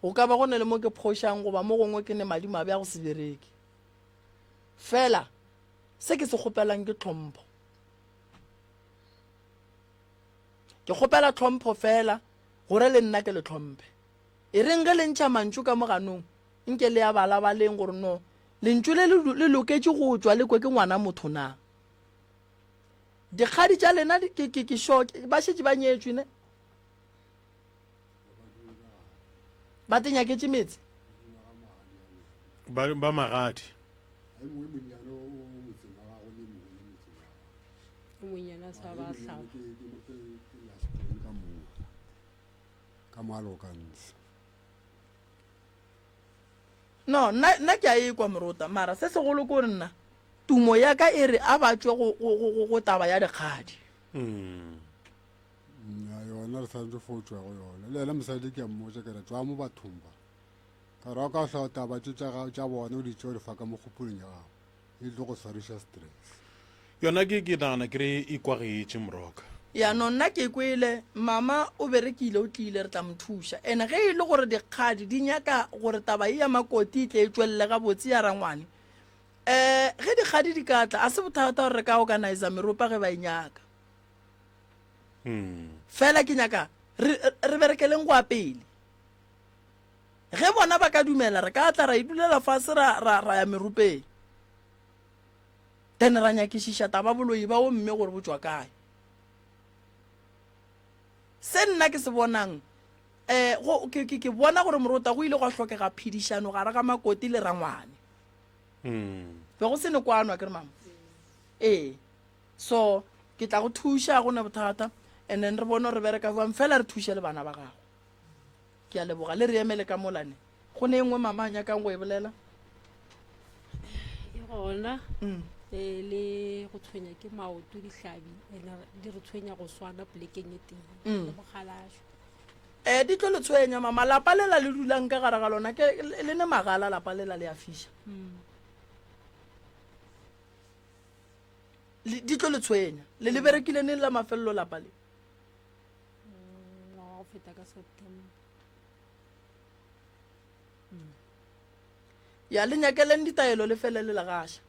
Speaker 3: go ka ba go na le mo ke phošang goba mo gongwe ke ne madimabe a go se bereke. Fela se ke se kgopelang ke tlhompho. Ke kgopela tlhompho fela gore le nna ke le tlhomphe. E reng ge le ntšha mantšu ka mo ganong, nke le a balabaleng gore no lentšu le le loketše go tšwa le kwe ke ngwana motho na. Dikgadi tša lena ke ke ke sure ba šetše ba nyetšwe ne? Ba te nyaketše metse.
Speaker 1: Ba ba magadi.
Speaker 4: Ka moalo ka ntshe.
Speaker 3: No, nna nna ke a ekwa morota, mara se segolo ke gore nna tumo ya ka e re a ba tšwe go, go, go, go, go taba ya dikgadi.
Speaker 4: Mm. Ya yona re santse fo tšwa go yona. Le yena mosadi ke a mmotša ke re tswa mo bathong ba. Ka re o ka hloka taba tše tša tša bona o di tšea o di fa ka mo kgopolong ya gago. E tlo go swariša stress.
Speaker 1: Yona ke ke nagana ke re e kwagetše moroka.
Speaker 3: Ya no nna ke kwele mama o berekile o tlile re tla mo thuša and ge e le gore dikgadi di nyaka gore taba ye ya makoti e tle e tšwelele gabotse ya rangwane um ge dikgadi di ka tla a se bothata gore re ka organizer meropa ge ba e nyaka fela ke nyaka re re berekeleng go ya pele ge bona ba ka dumela re ka tla ra e dulela fase ra ra ra ya meropeng then ra nyakišiša taba boloi ba o mme gore bo tšwa kae se nna ke se bonang um go ke, ke, ke bona gore morota go ile gwa hlokega phedišano gare ga makoti le rangwane mm. be go se ne kwanwa ke re mama ee so ke tla go thuša go ne bothata and then re bone gore re bereka jwang fela re thuše le bana ba gago Ke a leboga. Le re emele ka mola ne. Go ne e nngwe mama a nyakang go e bolela?
Speaker 2: E gona. Mm. E, le go tshwenya ke maoto dihlabi ene di re tshwenya go swana polekeng e tee mm. le bogalašo.
Speaker 3: Eh, di tlo le tshwenya mama. Lapa lela le dulang ka gare ga lona ke le ne magala lapa lela le a fiša. Le di tlo le tshwenya. Le le berekile neng la mafelelo lapa le?
Speaker 2: Ngwaga go feta ka September.
Speaker 3: Ya le nyakeleng ditaelo le fele le le gaša.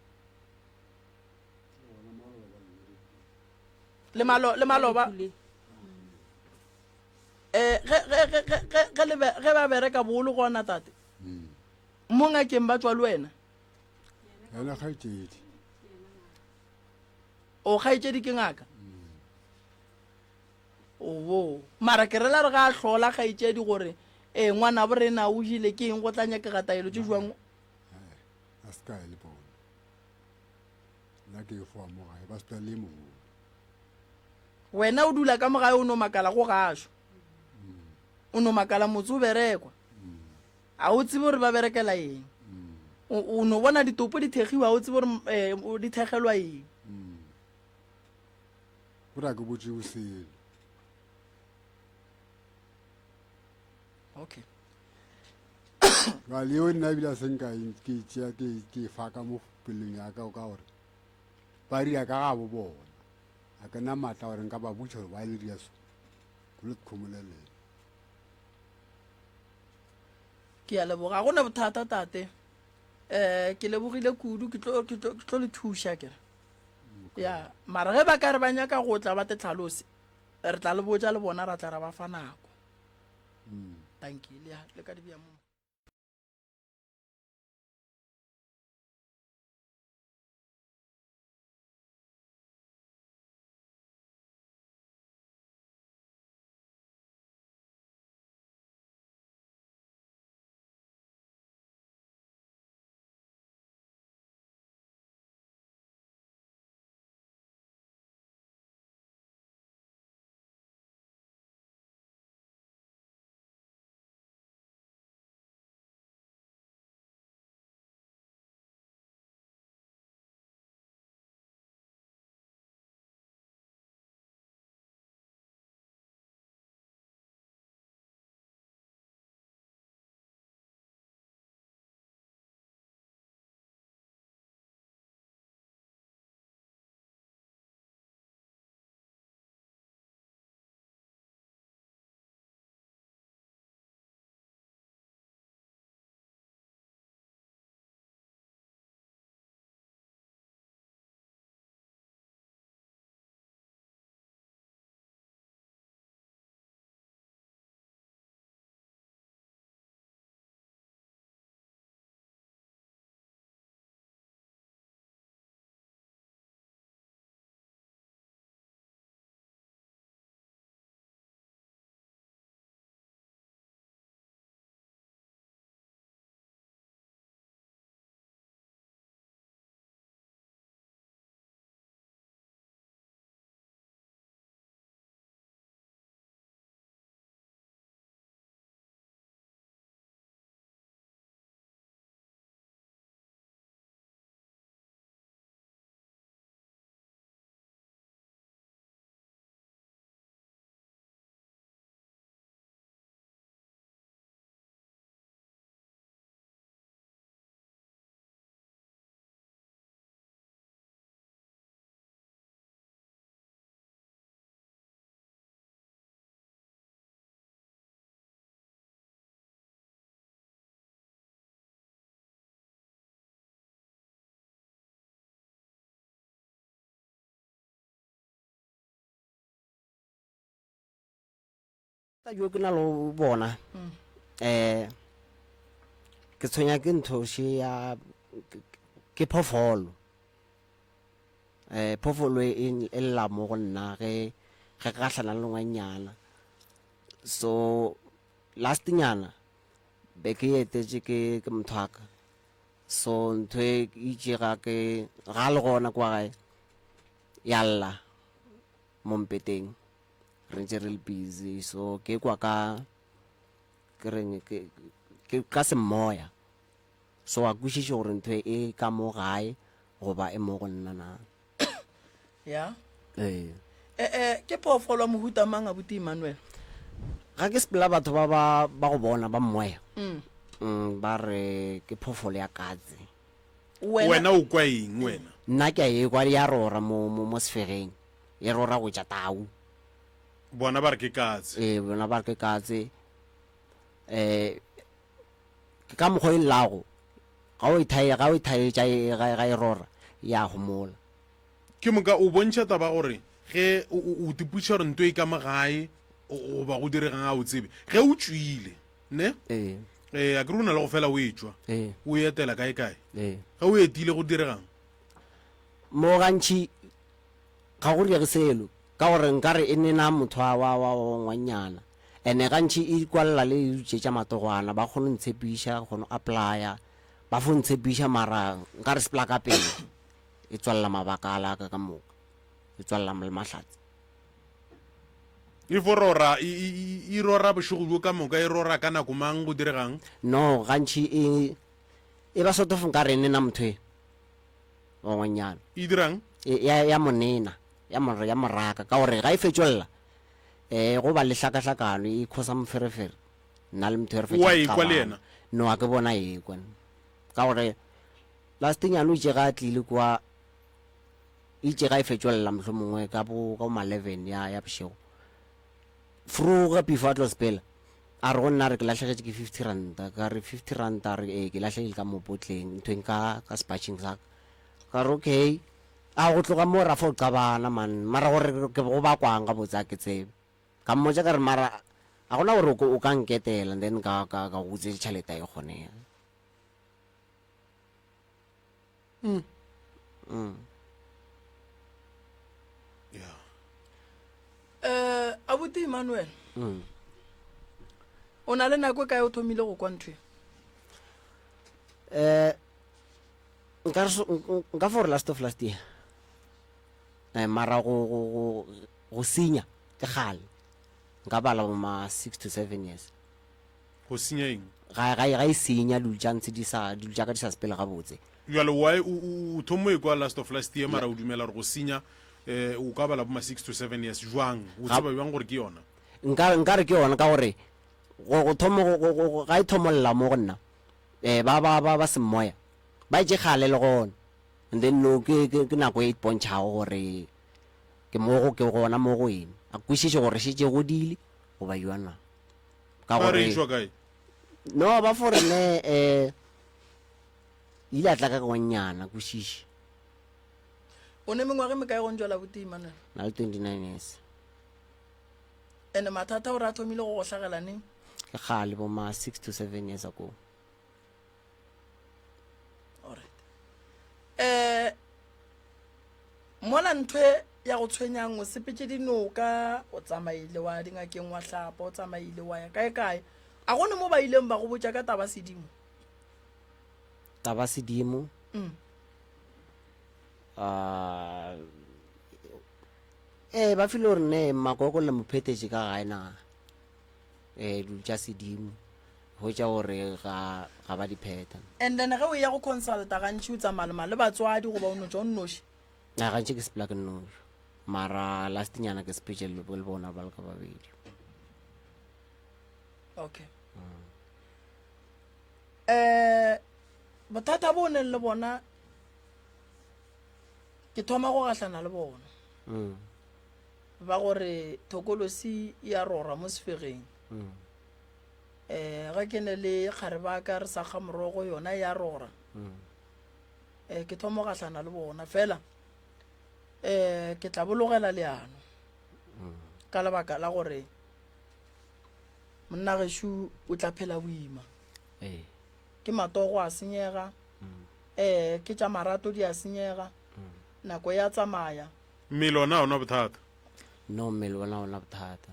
Speaker 3: Le malo le maloba. Eh, ge, ge, ge, ge, ge, ge, le be, ge ba bereka bolo gona tate mm. mo ngakeng ba tswa le wena
Speaker 4: yena kgaetšedi
Speaker 3: o kgaetšedi ke ngaka mm. owo mara ke rela re ga a hlola kgaetšedi gore ee ngwana bo rena o jile ke eng go tla nyakega taelo tše jwang
Speaker 4: a se kae le bona nna ke e foa mo gae ba se le mogolo
Speaker 3: Wena o dula ka mo gae o no makala go gašwa. O no makala motse o berekwa. A o tsebe gore ba berekela eng. O, o no bona ditopo di thegiwa, a o tsebe gore eh, di thegelwa eng.
Speaker 4: Gore a ke botše selo.
Speaker 3: Okay.
Speaker 4: Bjale yeo nna ebile a se nka e- ke e tšea ke e- ke e fa ka mo pelong ya ka ka gore ba ria ka gabo bona. A ke na maatla gore nka ba botša gore ba le ria so. Ke lo tlhomolelela.
Speaker 3: Ke a leboga. Ga go na bothata tate. Eh ke lebogile kudu ke tlo ke tlo ke tlo le thuša ke re. Ya, mara ge ba ka re ba nyaka go tla ba te tlhalose, re tla le botša le bona ra tla ra ba fa nako. Thank you. Le ya le ka di bea mo.
Speaker 5: Jo ke na le bona um ke tshwenya ke ntho še ya ke phoofolo um phoofolo e e lla mo go nna ge ge ke gahlana le ngwannyana so last nyana be ke etetše ke ke motho wa ka so ntho e itše ga ke ga le gona kwa gae ya lla mo mpeteng re ntše re le busy so ke kwa ka ke reng ke ke ka semoya so a kwešiše gore ntho e ka mo gae goba e mo go nna na
Speaker 3: ya
Speaker 5: ee
Speaker 3: eh, eh, ke phoofolo ya mohuta mang abuti emmanuel?
Speaker 5: Ga ke sepela batho ba ba ba go bona ba mmoya. Mm, ba re ke phoofolo ya katse.
Speaker 1: Wena o kwa eng wena?
Speaker 5: Nna ke a e kwa ya rora mo mo mo sefegeng. E rora go etša tau.
Speaker 1: Bona ba re ke katse.
Speaker 5: Ee, bona ba re ke katse. Eh ke ka mokgwa e llago. Ga o e thae ga o e thaetša e ga ga e rora ya homola.
Speaker 1: Ke moka o bontšha taba gore ge o o o tipotšiša gore nto e ka mo gae goba go diregang ga o tsebe. Ge o tšwile, ne?
Speaker 5: Ee.
Speaker 1: Ee, akere o na le go fela o etšwa.
Speaker 5: Ee.
Speaker 1: O etela kae kae.
Speaker 5: Ee.
Speaker 1: Ge o etile go diregang?
Speaker 5: Mo gantši ga go direge selo ka gore nkare e nena motho wa wa wa wa ngwannyana. Ene gantši e kwalela le dutše tša matogwana ba kgone go ntshepiša, kgone go applya, ba fo ntshepiša mara nkare sepela ka pele. E tswalela mabaka a la ka ka moka. E tswalela le mahlatse.
Speaker 1: E fo rora, e, e, e, e rora bošego bjo ka moka, e rora ka nako mang, go diregang?
Speaker 5: No, gantši e, e ba sort of nkare e nena motho e wa ngwannyana.
Speaker 1: E dirang?
Speaker 5: E, ya, ya mo nena, ya mo, ya mo raka, ka gore ga e fetšolla, eh, go ba le hlakahlakano, e khosa moferefere. Nna le motho e re fetša
Speaker 1: Wa
Speaker 5: go
Speaker 1: ekwa le
Speaker 5: qabana.
Speaker 1: yena?
Speaker 5: No, a ke bona ekwa. Ka gore last nyana o itše ga a tlile kwa, Itše ga e fetšwelela mohlomongwe ka bo ka bo ma 11 ya ya bošego. Froga before a tlo sepela. A re go nna re ke lahlegetše ke 50 ranta. Ka re 50 ranta a re ee ke lahlegile ka mopotleng nthweng ka ka sepatšheng sa ka. Ka re okay. A go tloga mo ra fo qabana man. Mara gore ke go bakwang gabotse a ke tsebe. Ka mmotša ka re mara a gona gore o ka nketela and then ka ka ka go utswetša tšhelete a e kgonege.
Speaker 1: Mm. Mm. Yeah.
Speaker 3: Eh, abuti Emmanuel.
Speaker 5: Mm.
Speaker 3: O na le nako e kae o thomile go kwa ntho e?
Speaker 5: Eh, nka nka for last of last year. Eh, mara go go go go senya ke gale. Nka bala ma 6 to 7 years.
Speaker 1: Go senya eng?
Speaker 5: Ga, ga, ga e senya dilo tša ntshe di sa, dilo tša ka di sa sepele gabotse.
Speaker 1: Bjale why o, o, o thomo e kwa last of last year mara o dumela gore go senya eh, o ka bala bo ma 6 to 7 years jwang? O
Speaker 5: Ga-
Speaker 1: tseba bjang gore ke yona?
Speaker 5: Nka, nka re ke yona ka gore go, go thomo, go, go, go, ga e thomolla mo go nna eh, ba, ba, ba, ba semoya ba e tše kgale le gona. And then no ke, ke, ke nako e ipontšhago gore ke mo go, ke gona mo go eng. A kwešiše gore šetše godile goba jwang na. Ka
Speaker 1: Ba re
Speaker 5: gore
Speaker 1: e tšwa kae?
Speaker 5: No, ba fo re ne eh ile a tla ka gonyana kwešiše.
Speaker 3: O ne mengwaga e mekae go ntšwela buti Emmanuel?
Speaker 5: Na le 29 years.
Speaker 3: Ene mathata o re a thomile go go hlagela neng?
Speaker 5: Ke kgale bo ma 6 to 7 years ago.
Speaker 3: Alright. Eh mola ntho e ya go tshwenyang o sepetše dinoka o tsamaile wa dingakeng wa hlapa o tsamaile wa ya kae kae a go ne mo ba ileng ba go botša ka taba sedimo
Speaker 5: taba sedimo
Speaker 3: mm.
Speaker 5: uh, ee ba file gore ne makoko le mophetetše ka gae na ee dilo tša sedimo hwetša gore ga ga ba di phetha
Speaker 3: and then ge o ya go consulta gantši o tsamaya le le batswadi goba o no tšwa o nnoši
Speaker 5: Na gantši ke sepela ke nnoši mara last nyana ke sepetse le le bona ba le ka babedi.
Speaker 3: Okay. Eh bothata bo neng le bona ke thoma go gahlana le bona.
Speaker 5: Mm.
Speaker 3: Ba gore thokolosi ya rora mo sefegeng.
Speaker 5: Mm.
Speaker 3: Eh ga ke ne le kgareba ka re sa ga morogo yona ya rora.
Speaker 5: Mm.
Speaker 3: um ke thomo gahlana le bona fela um ke tla bologela leano ka lebaka la gore monna gešo o tla phela boima
Speaker 5: ee
Speaker 3: ke matogo a senyega um ke tša marato di a senyega nako ya tsamaya
Speaker 1: Mmele ona ga ona bothata.
Speaker 5: No mmele ona ona bothata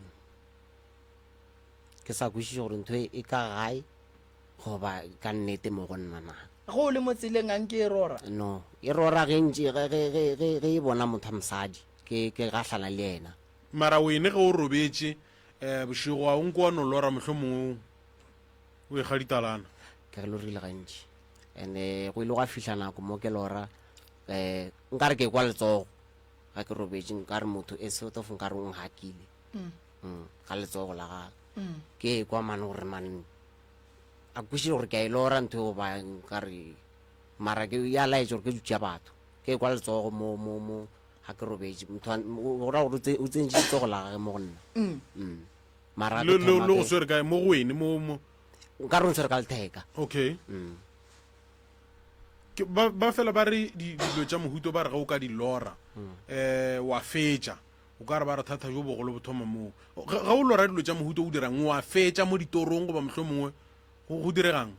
Speaker 5: ke sa kwešiše gore ntho e e ka gae goba ka nnete mo go nna na.
Speaker 3: Ge o le mo tseleng a nke e rora?
Speaker 5: No, e rora ge ntše ge ge ge ge ge e bona motho wa mosadi ke ke gahlana le yena.
Speaker 1: Mara wene ge o robetše um bošego a o nke wa no lora mohlomongwe o ekga ditalana?
Speaker 5: Ke re lorile gantši and-e go ile gwa fihla nako mo ke lora um nkare ke kwa letsogo ga ke robetše nkare motho e sort of nkare o nhakile mm, ga letsogo la gagwe. Ke ekwa mane gore man a kwešiše gore ke a e lora ntho eo ba nkare mara ke ya laetša gore ke dutša batho. Ke ekwa letsogo mo mo mo ga ke robetše motho go ra gore o tsentše letsogo la gage mo go nna. Mm. Mara
Speaker 1: ke thoma le go swere kae mo go wene mo mo
Speaker 5: nka re o ntshwere ka letheka.
Speaker 1: Okay. Mm. Ke ba ba fela ba re dilo tša mohuto ba re ge o ka di lora um wa fetša o ka re ba re thata jo bogolo bo thoma moo. Ge o lora dilo tša mohuto o dirang wa fetša mo ditorong goba mohlomongwe go diregang?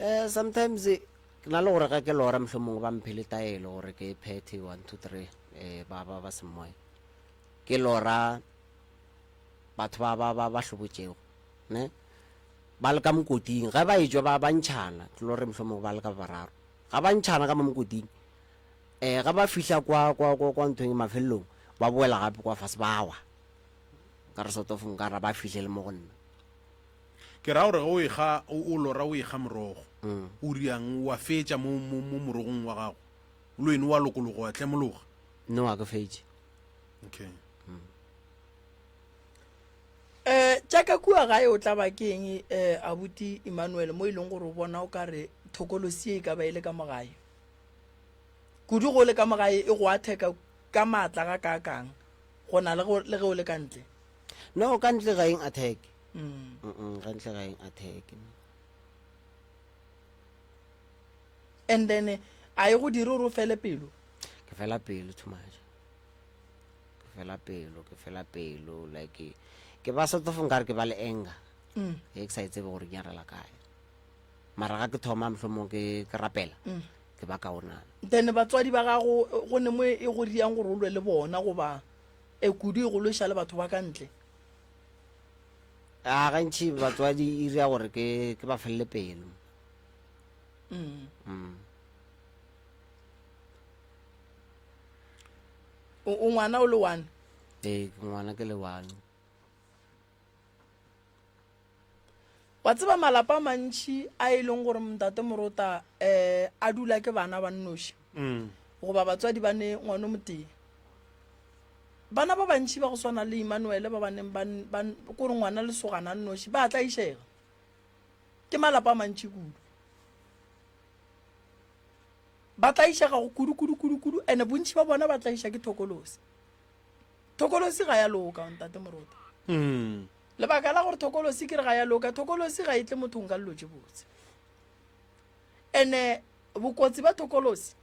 Speaker 5: Um sometimes ke na le gore ge ke lora mohlomongwe ba mphe le taelo gore ke phethe 1 2 3 um ba ba ba semoya. Ke lora batho ba ba ba ba hlobotšego ne ba le ka mokoting ge ba etšwa ba ba ntšhana ke lore mohlomongwe ba le ka ba bararo ga ba ntšhana ka mo mokoting um ga ba fihla kwa kwa kwa kwa nthong mafelelong ba boela gape kwa fase ba wa ka re sort of nka ra ba fihle le mo go nna.
Speaker 1: Ke ra gore ge o ekga o lora o ekga morogo o riang wa fetša mo mo mo morogong wa gago le wene wa lokologa wa tlemologa?
Speaker 5: No ga ke fetše.
Speaker 1: Okay.
Speaker 3: Um tša ka kua gae o tla ba ke eng um abuti Emmanuel mo e leng gore o bona o ka re thokolosi ye e ka ba e le ka mo gae? Kudu go le ka mo gae e go atheka ka maatla ga kaakang go na le le ge o le ka ntle?
Speaker 5: No, ka ntle ga eng attack. Mm. Mm ka ntle ga eng attack.
Speaker 3: And then a e go dire gore o fele pelo?
Speaker 5: Ke fela pelo too much. Ke fela pelo, ke fela pelo like ke ba sort of nkare ke ba le anger. Mm. E ke sa e tsebe gore ke nyarela kae. Mara ga ke thoma mohlomong ke ke rapela. Mm. Ke ba kaonana.
Speaker 3: Then batswadi ba gago go ne mo e go riang gore o lwe le bona goba e kudu e go lweša le batho ba ka ntle?
Speaker 5: A gantši batswadi e ria gore ke ke ba felele pelo. Mm. Mm.
Speaker 3: O, o ngwana o le one?
Speaker 5: Ee, ke ngwana ke le one.
Speaker 3: Wa tseba malapa a mantši a e leng gore ntate morota um a dula ke bana ba nnoši mm. goba batswadi ba ne ngwana o motee. Bana ba bantši ba go swana le Emmanuel ba ba neng ba kore ngwana lesogana a nnoši ba tlaišega. Ke malapa a mantši kudu. Ba tlaišega go kudu kudu kudu kudu ene bontši ba bona ba tlaiša ke thokolosi. Thokolosi ga ya loka ntate morota. Mm. Lebaka la gore thokolosi ke re ga ya loka, thokolosi ga e tle mothong ka dilo tše botse. Ene bokotsi ba thokolosi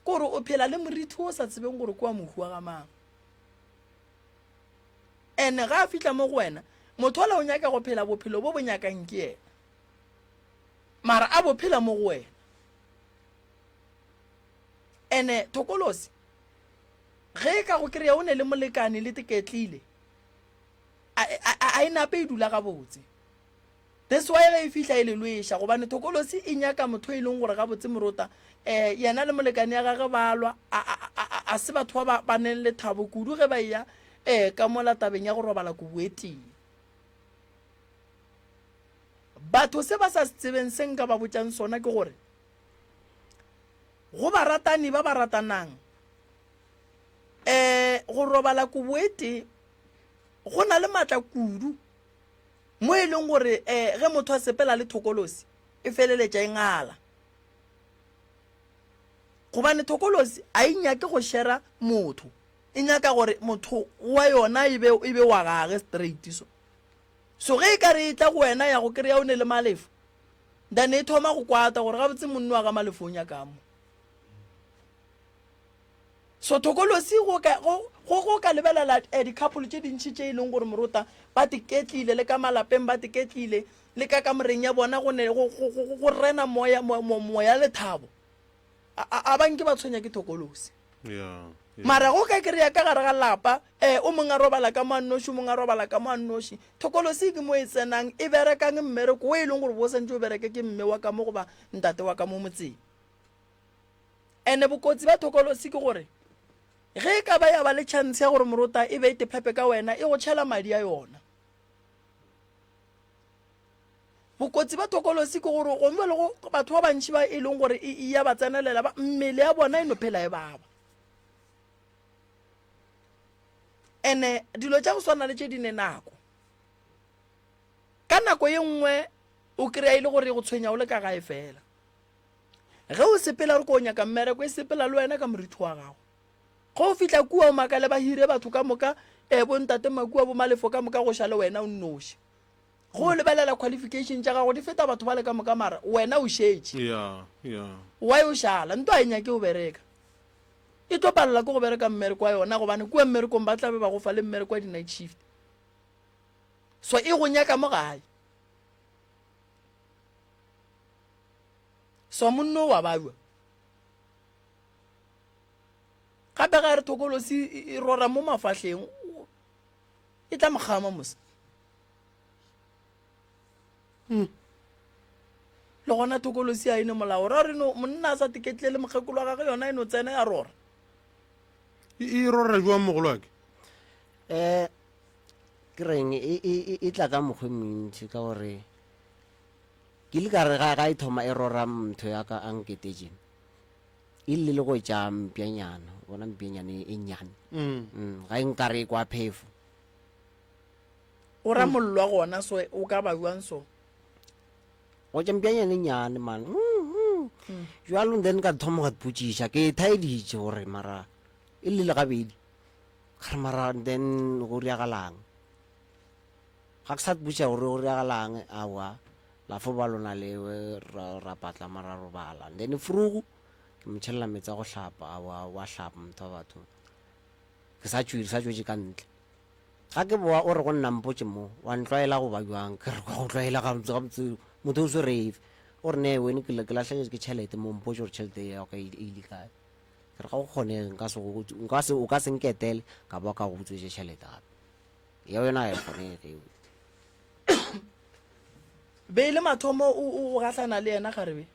Speaker 3: ke gore o phela le morithi o sa tsebeng gore ke wa mohu wa ga mang. Ene ga a fihla mo go wena, motho ola o nyaka go phela bophelo bo bo nyakang ke yena. Mara a bo phela mo go wena. Ene thokolosi ge e ka go kry-a o ne le molekane le teketlile, a, a, a e nape e dula gabotse. That's why ge e fihla e le lweša, gobane thokolosi e nyaka motho e leng gore gabotse morota, eh, yena le molekane ya gage ba lwa, a, a, a, a, a se batho ba ba, ba neng lethabo kudu ge ba eya, eh, ka mola tabeng ya go robala kobo e tee. Batho se ba sa se tsebeng se nka ba botšang sona ke gore, go baratani ba ba ratanang, eh, go robala kobo e tee go na le matla kudu mo e leng gore um ge motho a sepela le thokolosi e feleletša e ngala, gobane thokolosi a e nyake go shera motho, e nyaka gore motho wa yona e be, e be wa gage straight. So so ge e ka re e tla go wena ya go kry-a o ne le malefo, then e thoma go kwata gore gabotse monno wa ga malefo o nyakang mo. So thokolosi go ka, go, go, go ka lebelela eh, di-couple tše dintši tše e leng gore morota ba teketlile le ka malapeng ba teketlile le ka kamoreng ya bona go ne go, go, go, go rena moya, mo, mo, moya lethabo. A, a, a ba nke ba tshwenya ke thokolosi.
Speaker 1: Yeah, yeah.
Speaker 3: Mara go ka kry-a ka gare ga lapa eh, o mongwe a robala ka mo a nnoši, o mongwe a robala ka mo a nnoši. Thokolosi ke mo e tsenang e berekang mmereko o e leng gore bo santse o bereke ke mme wa ka mo goba ntate wa ka mo motseng. Ene bokotsi ba thokolosi ke gore ge e ka ba ya ba le chance ya gore morota e be e tephepe ka wena, e go tšhela madi a yona. Bokotsi ba thokolosi ke gore gongwe le go batho ba bantši ba e leng gore e, e ya ba tsenelela, ba, mmele ya bona e no phela e baba. Ene dilo tša go swana le tše di ne nako. Ka nako ye nngwe o kry-a e le gore e go tshwenya o le ka gae fela. Ge o sepela o re ko o nyaka mmereko, e sepela le wena ka morithi wa gago. Ge o fihla kua o makale ba hire batho ka moka, eh, bo ntate Makua, bo Malefo ka moka go šale wena o nnoši. Ge o lebelela qualification tša gago di feta batho bale ka moka mara wena o šetše.
Speaker 1: Yeah, yeah.
Speaker 3: Why o šala? Nto a e nyake o bereka. E tlo palela ke go bereka mmereko wa yona gobane kua mmerekong ba tla be ba go fa le mmereko wa di-night shift. So e go nyaka mo gae. So monno wa bajwa. Gape ga re thokolosi e rora mo mafahleng e tla mo kgama mose. Hmm. Le gona thokolosi a e ne molao ra re no monna a sa teketle le mokgekolo wa gagwe yona e no tsena ya rora.
Speaker 1: E, e rora jwang mogolo wake?
Speaker 5: Eh ke reng e, e, e, e tla ka mokgwa e mentši ka gore ke le ka re ga ga e thoma e rora motho ya ka a nketetše e lle le go tša mpjanyana bona mpjanyana e nnyane mm. mm, ga e nkare e kwa phefo
Speaker 3: o ra mollo wa gona so o ka ba jwang so
Speaker 5: go tša mpjanyana e nnyane man mm, mm. jalo then ka thoma go potšiša ke thaeditše gore mara e lle le gabedi Ka re mara then go riagalang? Ga ke sa botša gore go riagalang, aowa, la fo ba lona lewe ra, ra patlama ra robala. Then frugu ke mo tšhelela meetse a go hlapa, aowa wa hlapa motho wa batho. Ke sa tšwile, sa tšwetše ka ntle. Ga ke boa o re go nna mpotše mo, wa ntlwaela go ba bjang? Ke re go tlwaela gabotse gabotse motho o swere efe? O re ne wene ke ke lahlegetše ke tšhelete mo mpotše gore tšhelete ya ka e ile kae. Ke re ga go kgonege, nka se go, nka se, o ka se nketele ka boa ka go utswetša tšhelete gape. Yeo yona ga e kgonege eo.
Speaker 3: Be e le mathomo o, o gahlana le yena kgarebe?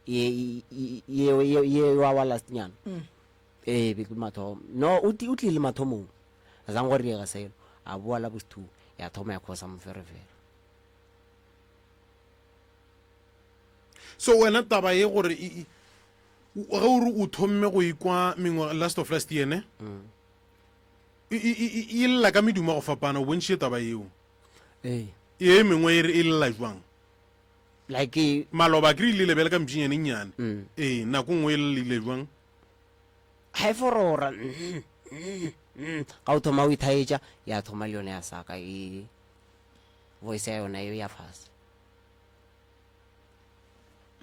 Speaker 5: Ye, ye, ye, ye, ye wa wa last nyana. Mm. Ee, be ke mathomo. No, o o tlile mathomong. A zang go riega selo. A boa la bosthu, ya thoma ya khosa moferefere.
Speaker 1: So wena taba ye gore e, e, ge o re o thomme go ikwa mengwaga last of last year ne mm. e, e, e, e lla ka medumo ya go fapana o bontšhitše taba yeo
Speaker 5: ee
Speaker 1: e mengwe e re e lla jwang
Speaker 5: like
Speaker 1: maloba ke re ile lebele ka mpšinyane nnyane mm. ee nako nngwe e llile jwang
Speaker 5: ga e forora mm, mm, ga o thoma o ithaetša ya thoma le yone ya saka e voice ya yona e ya fase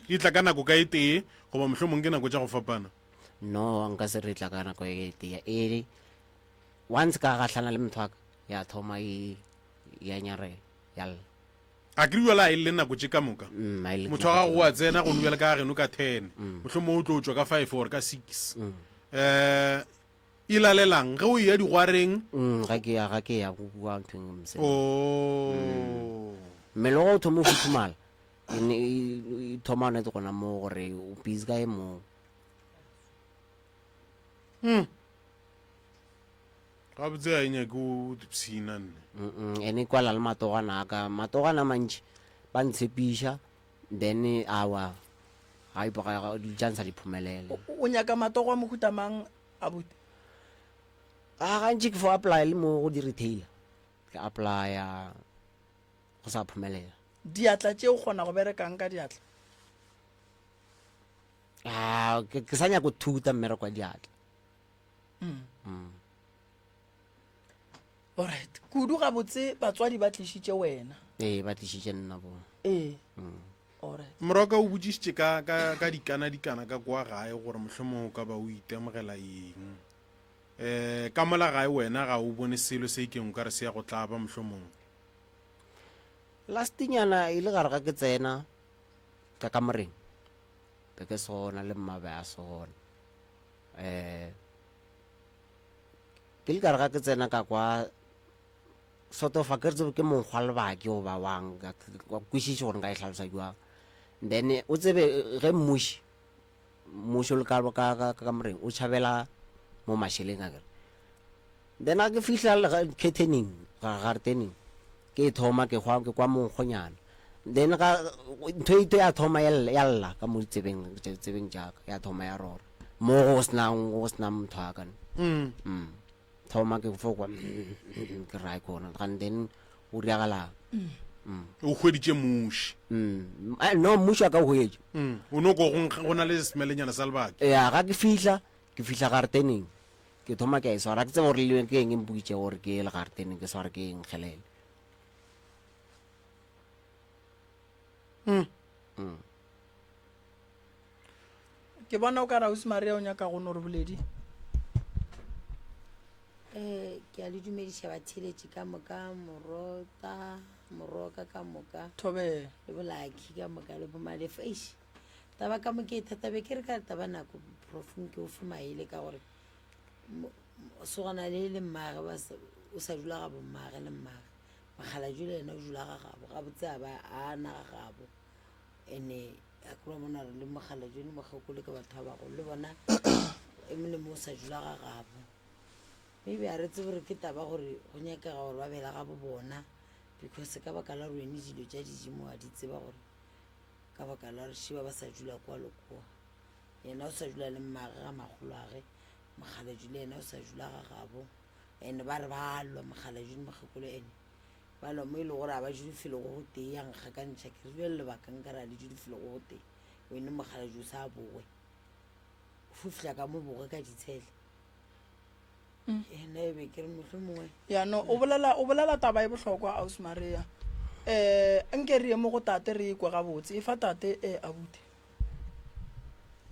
Speaker 1: E tla ka nako ka e tee goba mohlomong ke nako tša go fapana?
Speaker 5: No, nka se re tla ka nako e tee. E once ka gahlana le motho wa ka, ya thoma e ya nyarela, ya lla.
Speaker 1: A ke re bjale a e lle nako tše ka moka?
Speaker 5: Mm, a e lle
Speaker 1: Motho wa gago o a tsena gone bjale ka geno ka ten, mohlomong o tlo tšwa ka five or ka six. Eh, e lalelang ge o eya digwareng?
Speaker 5: Mm, ga ke ya, ga ke ya go bua ntho e nngwe mosebetsi.
Speaker 1: Oh.
Speaker 5: Mmele wa gago o thoma o futhumala. E ne e e thoma gona gona moo gore o busy ka e moo.
Speaker 1: Hmm. Gabotse ga e nyake o dipshina nne.
Speaker 5: Mm ene kwala le matogwana a ka matogwana a mantši ba ntshepiša then awa ga e ga di tša ntsha diphumelele.
Speaker 3: O nyaka matogo a mohuta mang abuti?
Speaker 5: A gantši ke fo apply le mo go di retailer ke applya go sa phumelela.
Speaker 3: Diatla tše o kgona go berekang ka diatla?
Speaker 5: Ah, ke, ke sa nyako thuta mmereko wa diatla.
Speaker 3: Mm. Mm. Alright. Kudu gabotse batswadi ba tlišitše wena.
Speaker 5: Ee, ba tlišitše nna bo.
Speaker 3: Ee. Mm. Alright.
Speaker 1: Moroka o botšišitše ka, ka, ka dikana dikana ka kwa gae gore mohlomong o ka ba o itemogela eng. Eh, ka mola gae wena ga o bone selo se ikeng o ka re se ya go tlaba mohlomong.
Speaker 5: Last-nyana e le gare ga ke tsena ka kamoreng be ke sona le mma be a sona um ke le gare ga ke tsena ka kwa sort of a ke re tsebe ke mokgwa lebaki goba wang ka kwešiše gore nka e hlalosa jwang then o tsebe ge mmuši mmuši o le ka ka ka kamoreng o tšhabela mo mašeleng a kere Then ga ke fihla curtaining, garetening, ke e thoma ke kwa ke kwa monkgonyana. Then ga ntho e ya thoma ya lla ya lla ka mo ditsebeng tsebeng tša ka, ya thoma ya rora. Mo go senang go sena motho a ka.
Speaker 1: Mm.
Speaker 5: Mm. Thoma ke fo kwa ke ra kona. Then go diragalang.
Speaker 1: O hweditše muši.
Speaker 5: Mm. Eh, no mmuši wa ka o hwetše.
Speaker 1: Mm. O no ko go go na le smelenyana sa lebaki.
Speaker 5: Ya ga ke fihla, ke fihla garteneng. Ke thoma ke a e swara, ke tsebe gore le ke eng e mpoditše gore ke ye le garteneng ke sware ke eng kgelele.
Speaker 1: Mm.
Speaker 5: Mm.
Speaker 3: Ke bona o ka re Ausi Maria o nyaka go no re boledi.
Speaker 6: Eh, ke a le dumediša batheeletši ka moka, Morota, Moroka ka moka.
Speaker 3: Thobela.
Speaker 6: Le Bolaki ka moka le boMalefa. Eish, taba ka moka e thata be ke re ka taba nako Prof nke o fe maele ka gore sogana le le mmage ba o sa dula ga bommage le mmage. Mokgalajwe le yena o dula ga gabo, gabotse a ba a na ga gabo. Ene a ke wa bona gore le mokgalajwe le mokgekolo ke batho ba bagolo le bona e mongwe le mongwe o sa dula ga gabo. Maybe a re tsebe gore ke taba gore go nyakega gore ba be la gabo bona because ka baka la gore wene dilo tša didimo wa di tseba gore ka baka la gore šiba ba sa dula kwa le kwa. Yena o sa dula le mmage ga makgoloage, mokgalajwe le yena o sa dula ga gabo. And ba re ba lwa mokgalajwe le mokgekolo ene ba lwa mo e le gore a ba dule felo go gotee ya nkgakantšha ke re bjale lebaka nka re a le dule felo go gotee wene mokgalajwe o sa bowe o fo fihla ka mo boge ka ditshele ena e be ke re mohlho mongwe
Speaker 3: ya no o bolela o bolela taba e bohlokwa aus maria um nke re ye mo go tate re ekwe gabotse e fa tate um abuti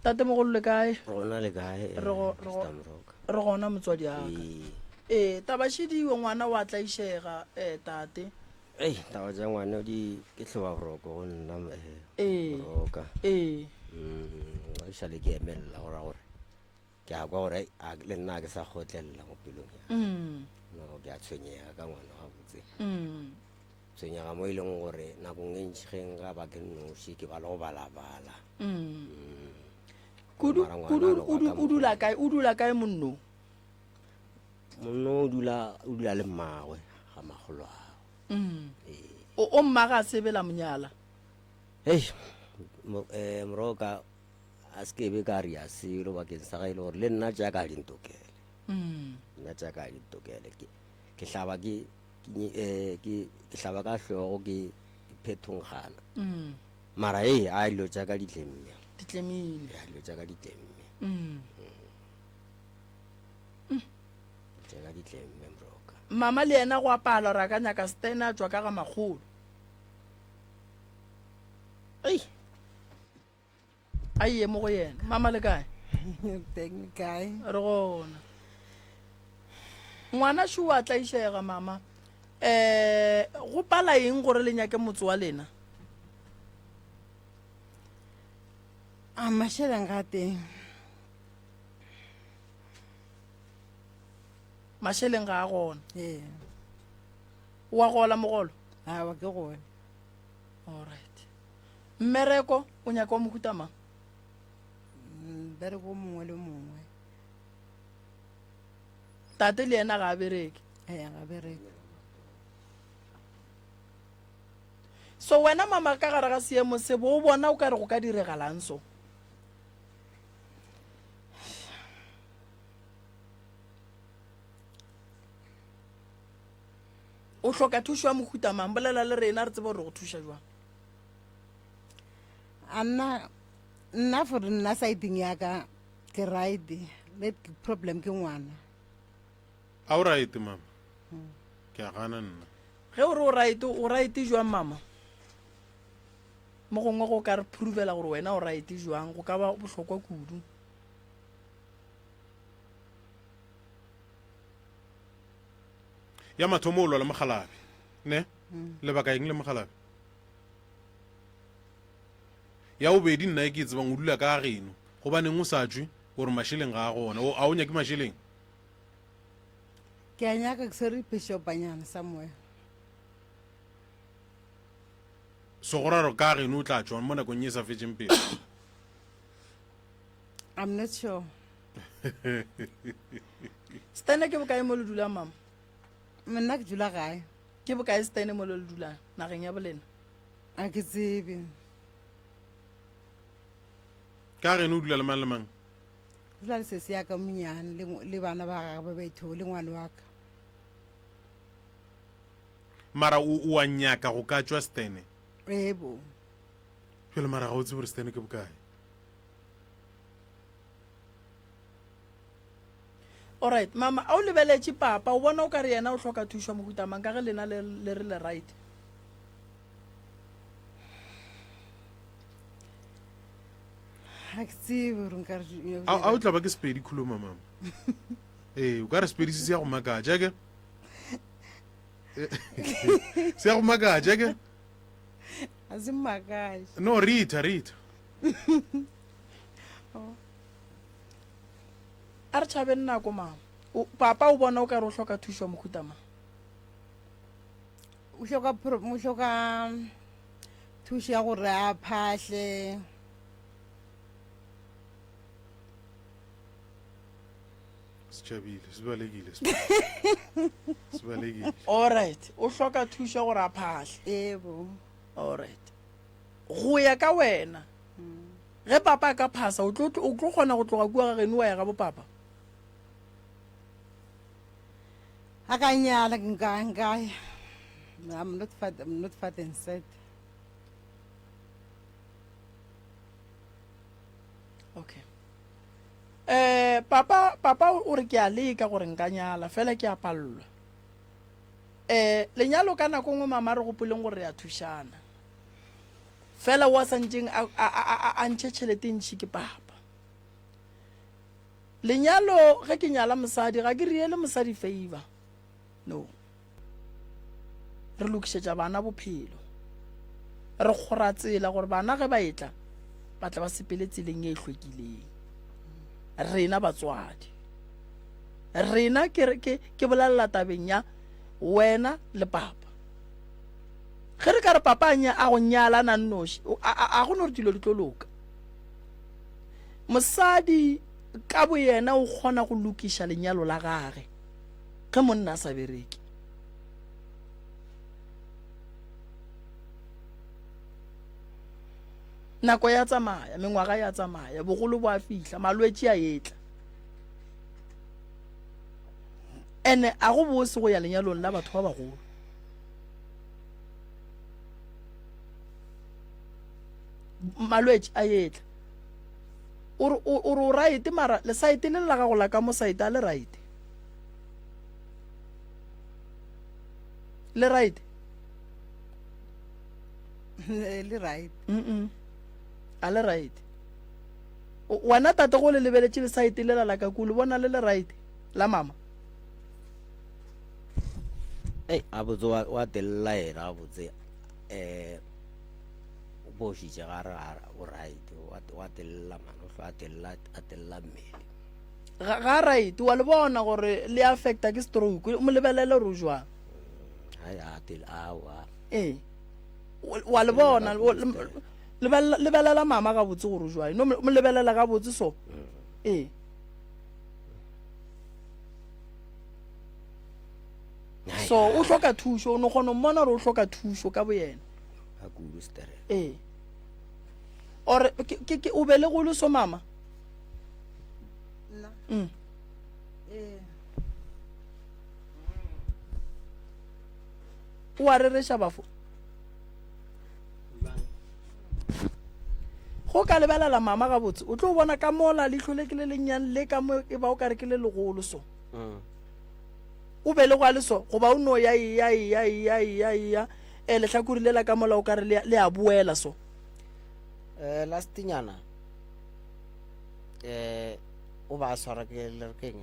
Speaker 3: tate mogolo le kae
Speaker 7: Rona le kae eh,
Speaker 3: Re go- re go-
Speaker 7: Mr. Moroka?
Speaker 3: re gona motswadi aka
Speaker 7: Ee.
Speaker 3: ee taba šediwe ngwana wa tlaišega um tate
Speaker 7: Ei, taba tša ngwana di ke hloba boroko go nna eh,
Speaker 3: Ee.
Speaker 7: Moroka.
Speaker 3: ee
Speaker 7: Mm, ga ke šale ke emelela go ra gore ke a kwa gore a le nna ke sa kgotlelela mo pelong ya
Speaker 3: mm.
Speaker 7: no ke a tshwenyega ka ngwana gabotse
Speaker 3: mm.
Speaker 7: tshwenyega mo e leng gore nakong e ntši ge nka ba ke noši ke ba le go balabala
Speaker 3: mm.
Speaker 7: mm.
Speaker 3: kudu kudu o dula kae o dula kae monno
Speaker 7: monno o dula o dula le mmagwe ga magolo ago
Speaker 3: mm. ee. o mmaga a sebela monyala
Speaker 7: hei eh, moroka A se ke be ka ria selo bakeng sa ge e le gore le nna tša ka di ntokele. Nna tša ka di ntokele. Ke, ke hlaba ke, ke, eh, ke, ke hlaba ka hlogo ke, ke phethongana. Mara ee, a dilo tša ka di tlemme.
Speaker 3: Di tlemile.
Speaker 7: Ya, dilo tša ka di tlemme. Tša ka di tlemme, Mroka.
Speaker 3: Mama le yena go a pala gore a ka nyaka Stan a tšwa ka ga makgolo.
Speaker 7: Ei.
Speaker 3: A ye mo go yena. Mama le kae?
Speaker 8: Teng kae?
Speaker 3: Re gona. Ngwana šo a tlaišega mama. Eh go pala eng gore le nyake motse wa lena?
Speaker 8: A masheleng ga teng.
Speaker 3: Masheleng ga a gona.
Speaker 8: Ee.
Speaker 3: Wa gola mogolo?
Speaker 8: Awa ke gone.
Speaker 3: All right. Mmereko o nyaka wa mohuta mang?
Speaker 8: Mmereko o mongwe le mongwe.
Speaker 3: Tate le yena ga a bereke.
Speaker 8: Ee, ga a bereke.
Speaker 3: So wena mama ka gare ga seemo se bo o bona o ka re go ka diregalang so? O hloka thušo ya mohuta mang? Bolela le rena re tsebe gore re go thuša jwang.
Speaker 8: A nna nna for nna sideng ya ka ke right le problem ke ngwana.
Speaker 1: A o right mama? Ke a gana nna.
Speaker 3: Ge o re o right, o right jwang mama? Mo gongwe go ka re provela gore wena o right jwang, go ka ba bohlokwa kudu.
Speaker 1: Ya mathomo o lwa le mokgalabje, ne? Lebaka eng le mokgalabje? Ya bobedi nna e ke e tsebang o dula ka geno, gobaneng o sa tšwe gore mašeleng ga a gona? O a o nyake mašeleng?
Speaker 8: Ke a nyaka ke swere bishopanyana somewhere.
Speaker 1: So go ra gore ka geno o tla tšwa mo nakong ye e sa fetšeng pelo?
Speaker 8: I'm not sure.
Speaker 3: Stene ke bokae mo le dulang mama?
Speaker 8: Nna ke dula gae.
Speaker 3: Ke bokae Stene mo le le dulang nageng ya bolena?
Speaker 8: A ke tsebe.
Speaker 1: Ka geno o dula le mang le mang?
Speaker 8: Dula le sesi ya ka monyane le, le bana ba gagwe ba baitho le ngwane wa ka.
Speaker 1: Mara o, o a nyaka go ka tšwa Stene?
Speaker 8: Ebo.
Speaker 1: Bjale mara ga o tsebe gore Stene ke bokae?
Speaker 3: Alright, mama, a o lebeletše papa, o bona o ka re yena o hloka thušo ya mohuta mang ka ge lena le, le re le right?
Speaker 8: Ga ke tsebe gore nka re.
Speaker 1: A, a o tla ba ke Sepedi khuluma mama? Ee, o ka re Sepedi se se ya go makatša ke? Se ya go makatša ke?
Speaker 8: Ga se mmakatše.
Speaker 1: No, Rita, Rita.
Speaker 3: A re tšhabeng nako mama. O, papa o bona o ka re o hloka thušo ya mohuta mang?
Speaker 8: O hloka pro- o hloka thušo ya gore a phahle.
Speaker 1: Se tšhabile, se balekile. Se balekile.
Speaker 3: Alright, o hloka thušo ya gore a phahle.
Speaker 8: Ebo.
Speaker 3: Alright. Go ya ka wena, Ge papa a ka phasa, o tlo, o tlo kgona go tloga kua ga geno wa ya ga bopapa?
Speaker 8: A ka nyala nka nka ya. I'm not fat, I'm not fat and sad.
Speaker 3: Okay. Eh, papa, papa o re ke a leka gore nka nyala, fela ke a palelwa. Eh, lenyalo ka nako nngwe mama re gopoleng gore re a thušana. Fela o a santšeng a, a, a, a, a ntšhe tšhelete ntši ke papa. Lenyalo ge ke nyala mosadi ga ke riele mosadi favor. No. Re lokišetša bana bophelo. Re kgora tsela gore bana ge ba etla ba tla ba sepele tseleng e hlwekileng. Rena batswadi. Rena ke ke ke bolelela tabeng ya wena le papa. Ge re ka re papa a nya a go nyala na nnoši, a a go no re dilo di tlo loka. Mosadi ka boyena o kgona go lokiša lenyalo la gage ge monna a sa bereke. Nako ya tsamaya, mengwaga ya tsamaya, bogolo bo a fihla, malwetši a etla. Ene a go bose go ya lenyalong la batho ba bagolo. Malwetši a etla. O re o re o right mara lesaete le la gago la ka mo saete a le right. Le right.
Speaker 8: Le right.
Speaker 3: Mm. A le right. Wena tate go le lebeletše lesaete lela la ka kule bona le le right la mama.
Speaker 7: Ei, gabotse wa, wa telela yena gabotse um o bošitše ga re o right wa, wa telela mane o hlwa a telela a telela mmele
Speaker 3: Ga, ga right wa le bona gore le affecta ke stroke o mo lebelele gore o jwang
Speaker 7: hai a tel awa
Speaker 3: ee wa le bona lebelela mama gabotse gore o jwang no mo lebelela gabotse so ee so o hloka thušo o no kgona go mmona gore o hloka thušo ka boyena ee or o be le golo so mama mm.
Speaker 8: ee.
Speaker 3: o a rereša bafo go ka lebelela mama gabotse o tlo bona ka mola leihlo le ke le lennyane le ka mo e ba o ka re ke le legolo so mm. O belegwa le so, goba o no ya eya, eya, eya, eya, eya, eh, lehlakore lela ka mola o ka re le, le a boela so.
Speaker 5: Eh, last nyana eh o ba swara ke le re keng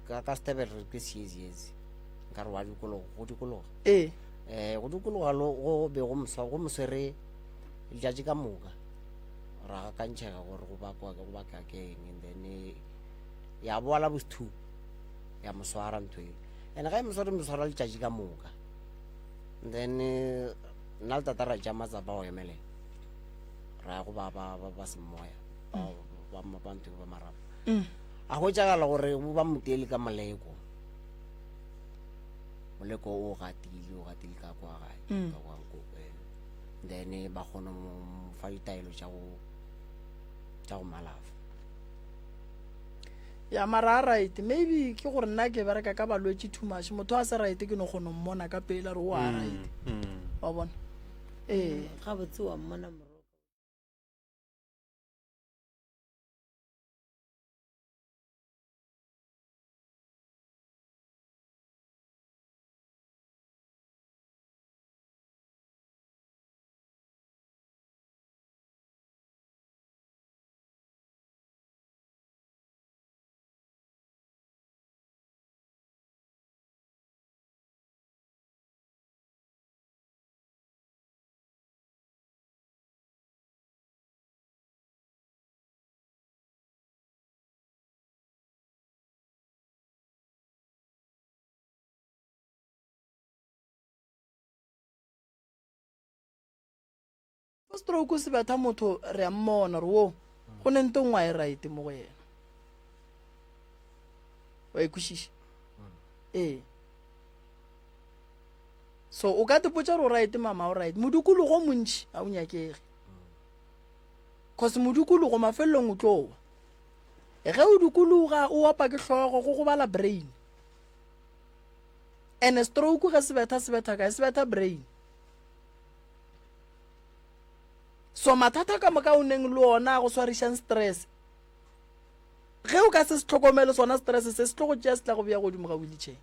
Speaker 5: ka ka stebel re ke siezi nka re wa dikologa go dikologa
Speaker 3: Ee.
Speaker 5: eh go dikologa lo go be go moswa go moswere letšatši ka moka ra gakantšhega gore go bakwa go baka keng and then eh, ya boa la bosthu ya mo swara ntho eo and ga e mo sware mo swara letšatši ka moka then eh, nna le tata ra tša matsapa go emelela ra ya go ba ba ba ba semoya ba ba ba ba ntho ba marapo
Speaker 3: mm.
Speaker 5: a hwetšagala gore ba motele ka moleko moleko o gatile o gatile ka kwa gae
Speaker 3: mm.
Speaker 5: ka kwa nkoko then ba kgone mo fa ditaelo tša go tša go malafa.
Speaker 3: Ya mara a right maybe ke gore nna ke bereka ka balwetši too much motho a se right ke no kgona mmona ka pele re o a right wa bona ee
Speaker 6: gabotse wa mmona moroka
Speaker 3: Stroke se betha motho re a mmona gore wo go ne nto nngwe a e right mo go yena. Wa e kwešiša? Ee. So o ka tipotša gore o right mama o right. Modikologo o montši ga o nyakege. Cause modikologo mafelelong o tlo wa. Ge o dikologa o opa ke hlogo go gobala brain. And stroke ge se betha se betha kae? Se betha brain. So mathata ka moka o neng le ona a go swarišang stress, ge o ka se se hlokomele sona stress se se tlo go tšea se tla go bea godimo ga wheelchair.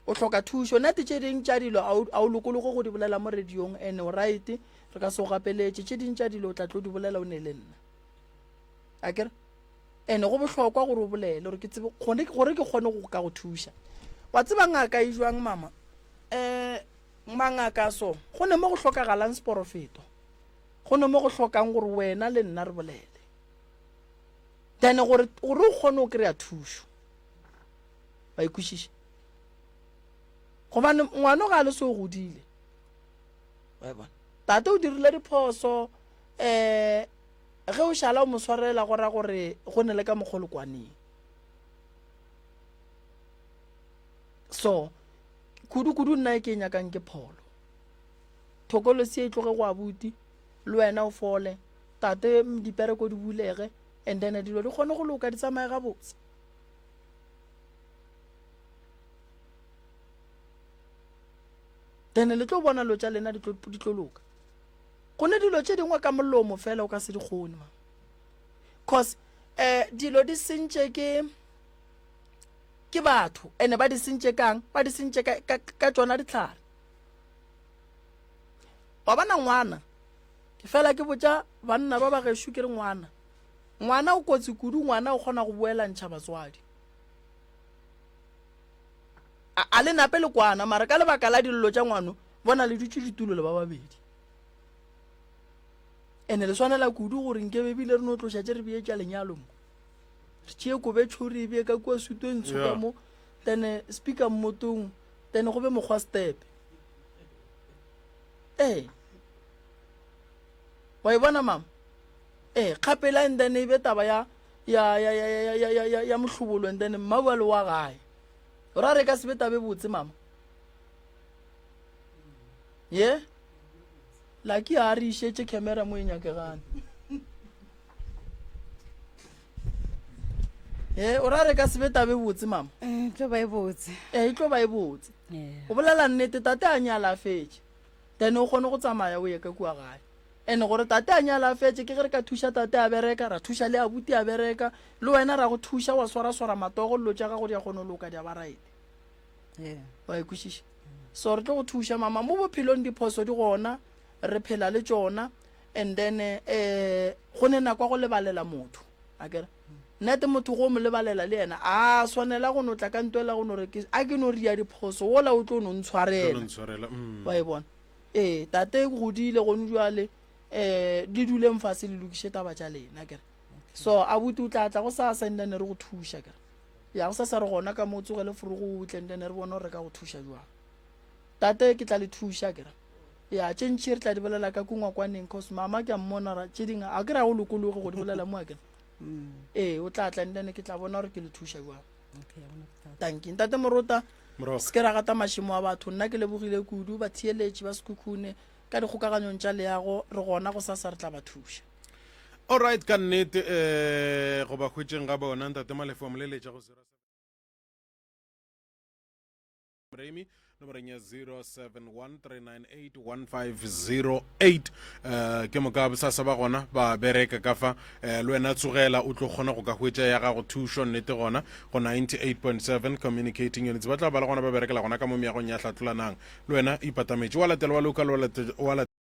Speaker 3: O hloka thušo. Nate tše ding tša dilo a o lokologe go di bolela mo radiong and o right, re ka se go gapeletše. Tše ding tša dilo o tla tlo di bolela o ne le nna. Akere? Ene go bohlokwa gore o bolele gore ke tsebe gore gore ke kgone go ka go thuša. Wa tseba ngaka e jwang mama? Eh mangaka so go ne mo go hlokagalang seporofeto. Go ne mo go hlokang gore wena le nna re bolele. Then gore gore o kgone go kry-a thušo. Wa ikwešiša? Gobane ngwana ga a le so o godile. Wa e bona? Tate o dirile diphoso eh Ge o šala o mo swarela go ra gore go ne le ka mokgwa le kwaneng. So, kudu-kudu nna e ke e nyakang ke pholo. Thokolosi e tloge go abuti, le wena o fole, tate dipereko di bulege, and then dilo di kgone go loka di tsamaye gabotse. Then le tlo bona lo tša lena di tlo loka. Go ne dilo tše dingwe ka molomo fela o ka se di kgone ma. Cause eh dilo di sentše ke ke batho ene ba di sentše kang ba di sentše ka, ka, ka tšona ditlhare. Wa bona ngwana ke fela ke botša banna ba ba gešo ke re ngwana ngwana o kotsi kudu ngwana o kgona go boelantšha batswadi a, a le nape le kwana mara ka lebaka la dillo tša ngwano bona le dutše ditulo le ba babedi ene le swanela kudu gore nkebe ebile re no tloša tše re bee tša lenyalo mo re tšee kobe tšho re e bee ka kua sutu e ntsho ka mo then eh, speaker mmotong then go be mokgwa step ee wa e bona mama ee kgapela and then e be taba ya ya ya ya ya ya ya ya ya mohlobolo and then mma bjale wa gae ra re ka se be tabe botse mama ye laki a re išetše camera mo e nyakegane e o ra re ka se be tabe botse mama
Speaker 8: eh, e tlo ba e botse
Speaker 3: ee e tlo ba e botse o bolela nnete tate a nyala a fetše then o kgone go tsamaya o ye ka kua gae and gore tate a nyala a fetše ke ge re ka thuša tate a bereka ra thuša le abuti a bereka le wena ra go thuša wa swaraswara matogo dilo tša gago di a kgone go loka di a ba right wa e kwešiša so re tlo go thuša mama mo bophelong diphoso di gona re phela le tšona and then eh go ne nako ya go lebalela motho a kere nnete motho go mo lebalela le yena a swanela go no tla ka ntwela go no re ke a ke no ria diphoso wola o tlo no ntshwarela
Speaker 1: mm.
Speaker 3: wa e bona ee tate godile gone jwale um le duleng fase le lokiše taba tša lena kere so abuti o tla tla go sa sa and then re go thuša kere Ya gosasa re gona ka mo, o tsogele forogo o tle ntene re bone gore re ka go thuša jwang. Tate ke tla le thuša kere. Ya tše ntši re tla di bolela ka ko ngwakwaneng cause mama ke a mmona ra tše dingwe a ke ra go lokologe go di bolela mo a kere. Ee o tla tla ntene ke tla bona gore ke le thuša jwang. Tanki. Ntate Morota se ke ra gata mašemo a batho nna ke lebogile kudu batheeletši ba Sekhukhune ka dikgokaganyong tša leago re gona gosasa re tla ba thuša.
Speaker 1: Alright ka nnete eh go ba hwetšeng ga bona ntate Malefo wa moleletša go 07 Remy nomoreng ya 0713981508 eh ke moka bosasa ba gona ba bereka ka fa eh, le wena tsogela o tlo kgona go ka hwetša ya gago thušo nnete gona go 98.7 communicating units ba tla ba le gona ba berekela gona ka mo meagong ya hlatlolanang le wena ipatametše wa latela wa local wa latela.